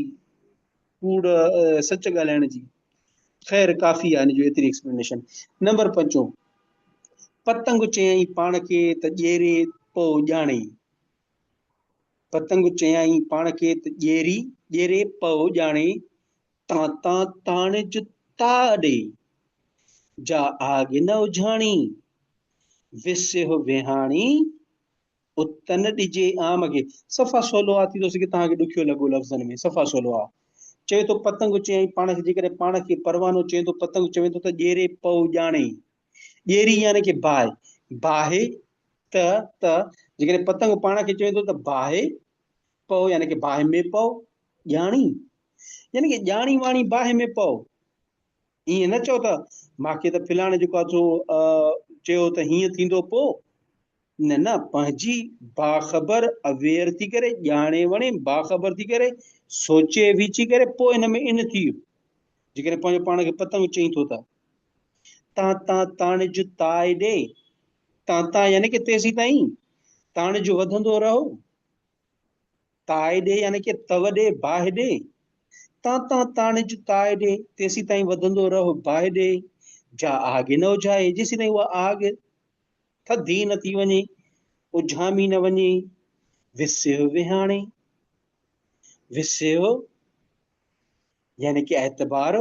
ڪوڙ سچ ڳالهائڻ جي. خير ڪافي آهي ان جو ايتري ايڪسپلينيشن. نمبر پنجون پتنگ چيائين پاڻ کي ته ڄيري پئو ڄاڻي. پتنگ چيائين پاڻ کي ته ڄيري ڄيري پئو ڄاڻي تان تان تاڻج تاء ڏي جا آڳ نه اجهاڻي وسيهه ويهاڻي ات نه ڏجي عام کي. صفا سولو آ ٿي ٿو سگهي توهان کي ڏکيو لڳو لفظن ۾ صفا سولو آ. چوي ٿو پتنگ چيائين پاڻ کي جيڪڏهن پاڻ کي پروانو چئين ٿو پتنگ چوين ٿو ته ڄيري پئو ڄاڻي. ڄيري يعني ڪي باهه. باهه ته ته جيڪڏهن پتنگ پاڻ کي چوين ٿو ته باهه پئو يعني ڪي باهه ۾ پئو ڄاڻي يعني ڪي ڄاڻي واڻي باهه ۾ پئو. ائين نه چئو ته ماکي ته فلاڻي جيڪو آ سو چيو ته هيئن ٿيندو پوء نه نه پنهنجي باخبر اويئر ٿي ڪري ڄاڻي وڻي باخبر ٿي ڪري سوچي ويچي ڪري پوء ان ۾ ان ٿي جيڪڏهن پنهنجو پاڻ کي پتنگ چئين ٿو ته تان تان تاڻج تاء ڏي تان تان يعني ڪي تيسين تائين تاڻج وڌندو رهو تاء ڏي يعني ڪي تؤ ڏي باهه ڏي تان تان تاڻج تاء ڏي تيسين تائين وڌندو رهو باهه ڏي جا آگ نه اجهائي جيسين تائين اها آگ ٿڌي نه ٿي وڃي، اجهامي نه وڃي، وسيو وهاڻي، وسيو يعني ڪي اعتبار،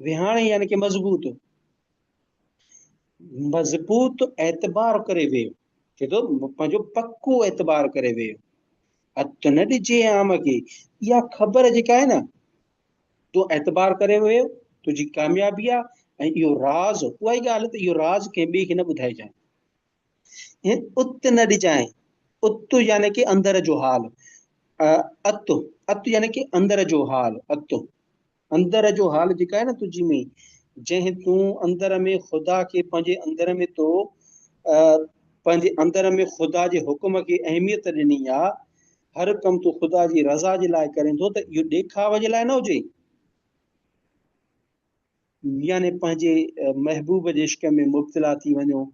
وهاڻي يعني ڪي مضبوط، مضبوط اعتبار ڪري ويهه، چئي ٿو پنهنجو پڪو اعتبار ڪري ويهه، هٿ نه ڏجي عام کي، اها خبر جيڪا آهي نه تون اعتبار ڪري ويو، تنهنجي ڪاميابي آ ۽ اهو راز، اها ئي ڳالهه ته اهو راز ڪنهن ٻئي کي نه ٻڌائجانء. ات نه ڏجانء، ات يعني ڪي اندر جو حال، ات، ات يعني ڪي اندر جو حال، ات، اندر جو حال جيڪا آهي نه تنهنجي ۾، جنهن تون اندر ۾ خدا کي پنهنجي اندر ۾ تو پنهنجي اندر ۾ خدا جي حڪم کي اهميت ڏني آ، هر ڪم تون خدا جي رضا جي لاء ڪرين ٿو ته اهو ڏيکاء جي لاء نه هجي. يعني پنهنجي محبوب جي عشق ۾ مبتلا ٿي وڃو.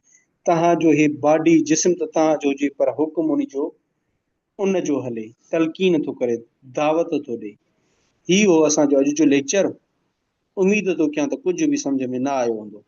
توهان جو هي باڊي، جسم، ته توهان جو هجي پر حڪم ان جو ان جو هلي. تلقين ٿو ڪري، دعوت ٿو ڏي. هي هو اسان جو اڄ جو ليڪچر. اميد ٿو ڪيان ته ڪجهه به سمجهه ۾ نه آيو هوندو.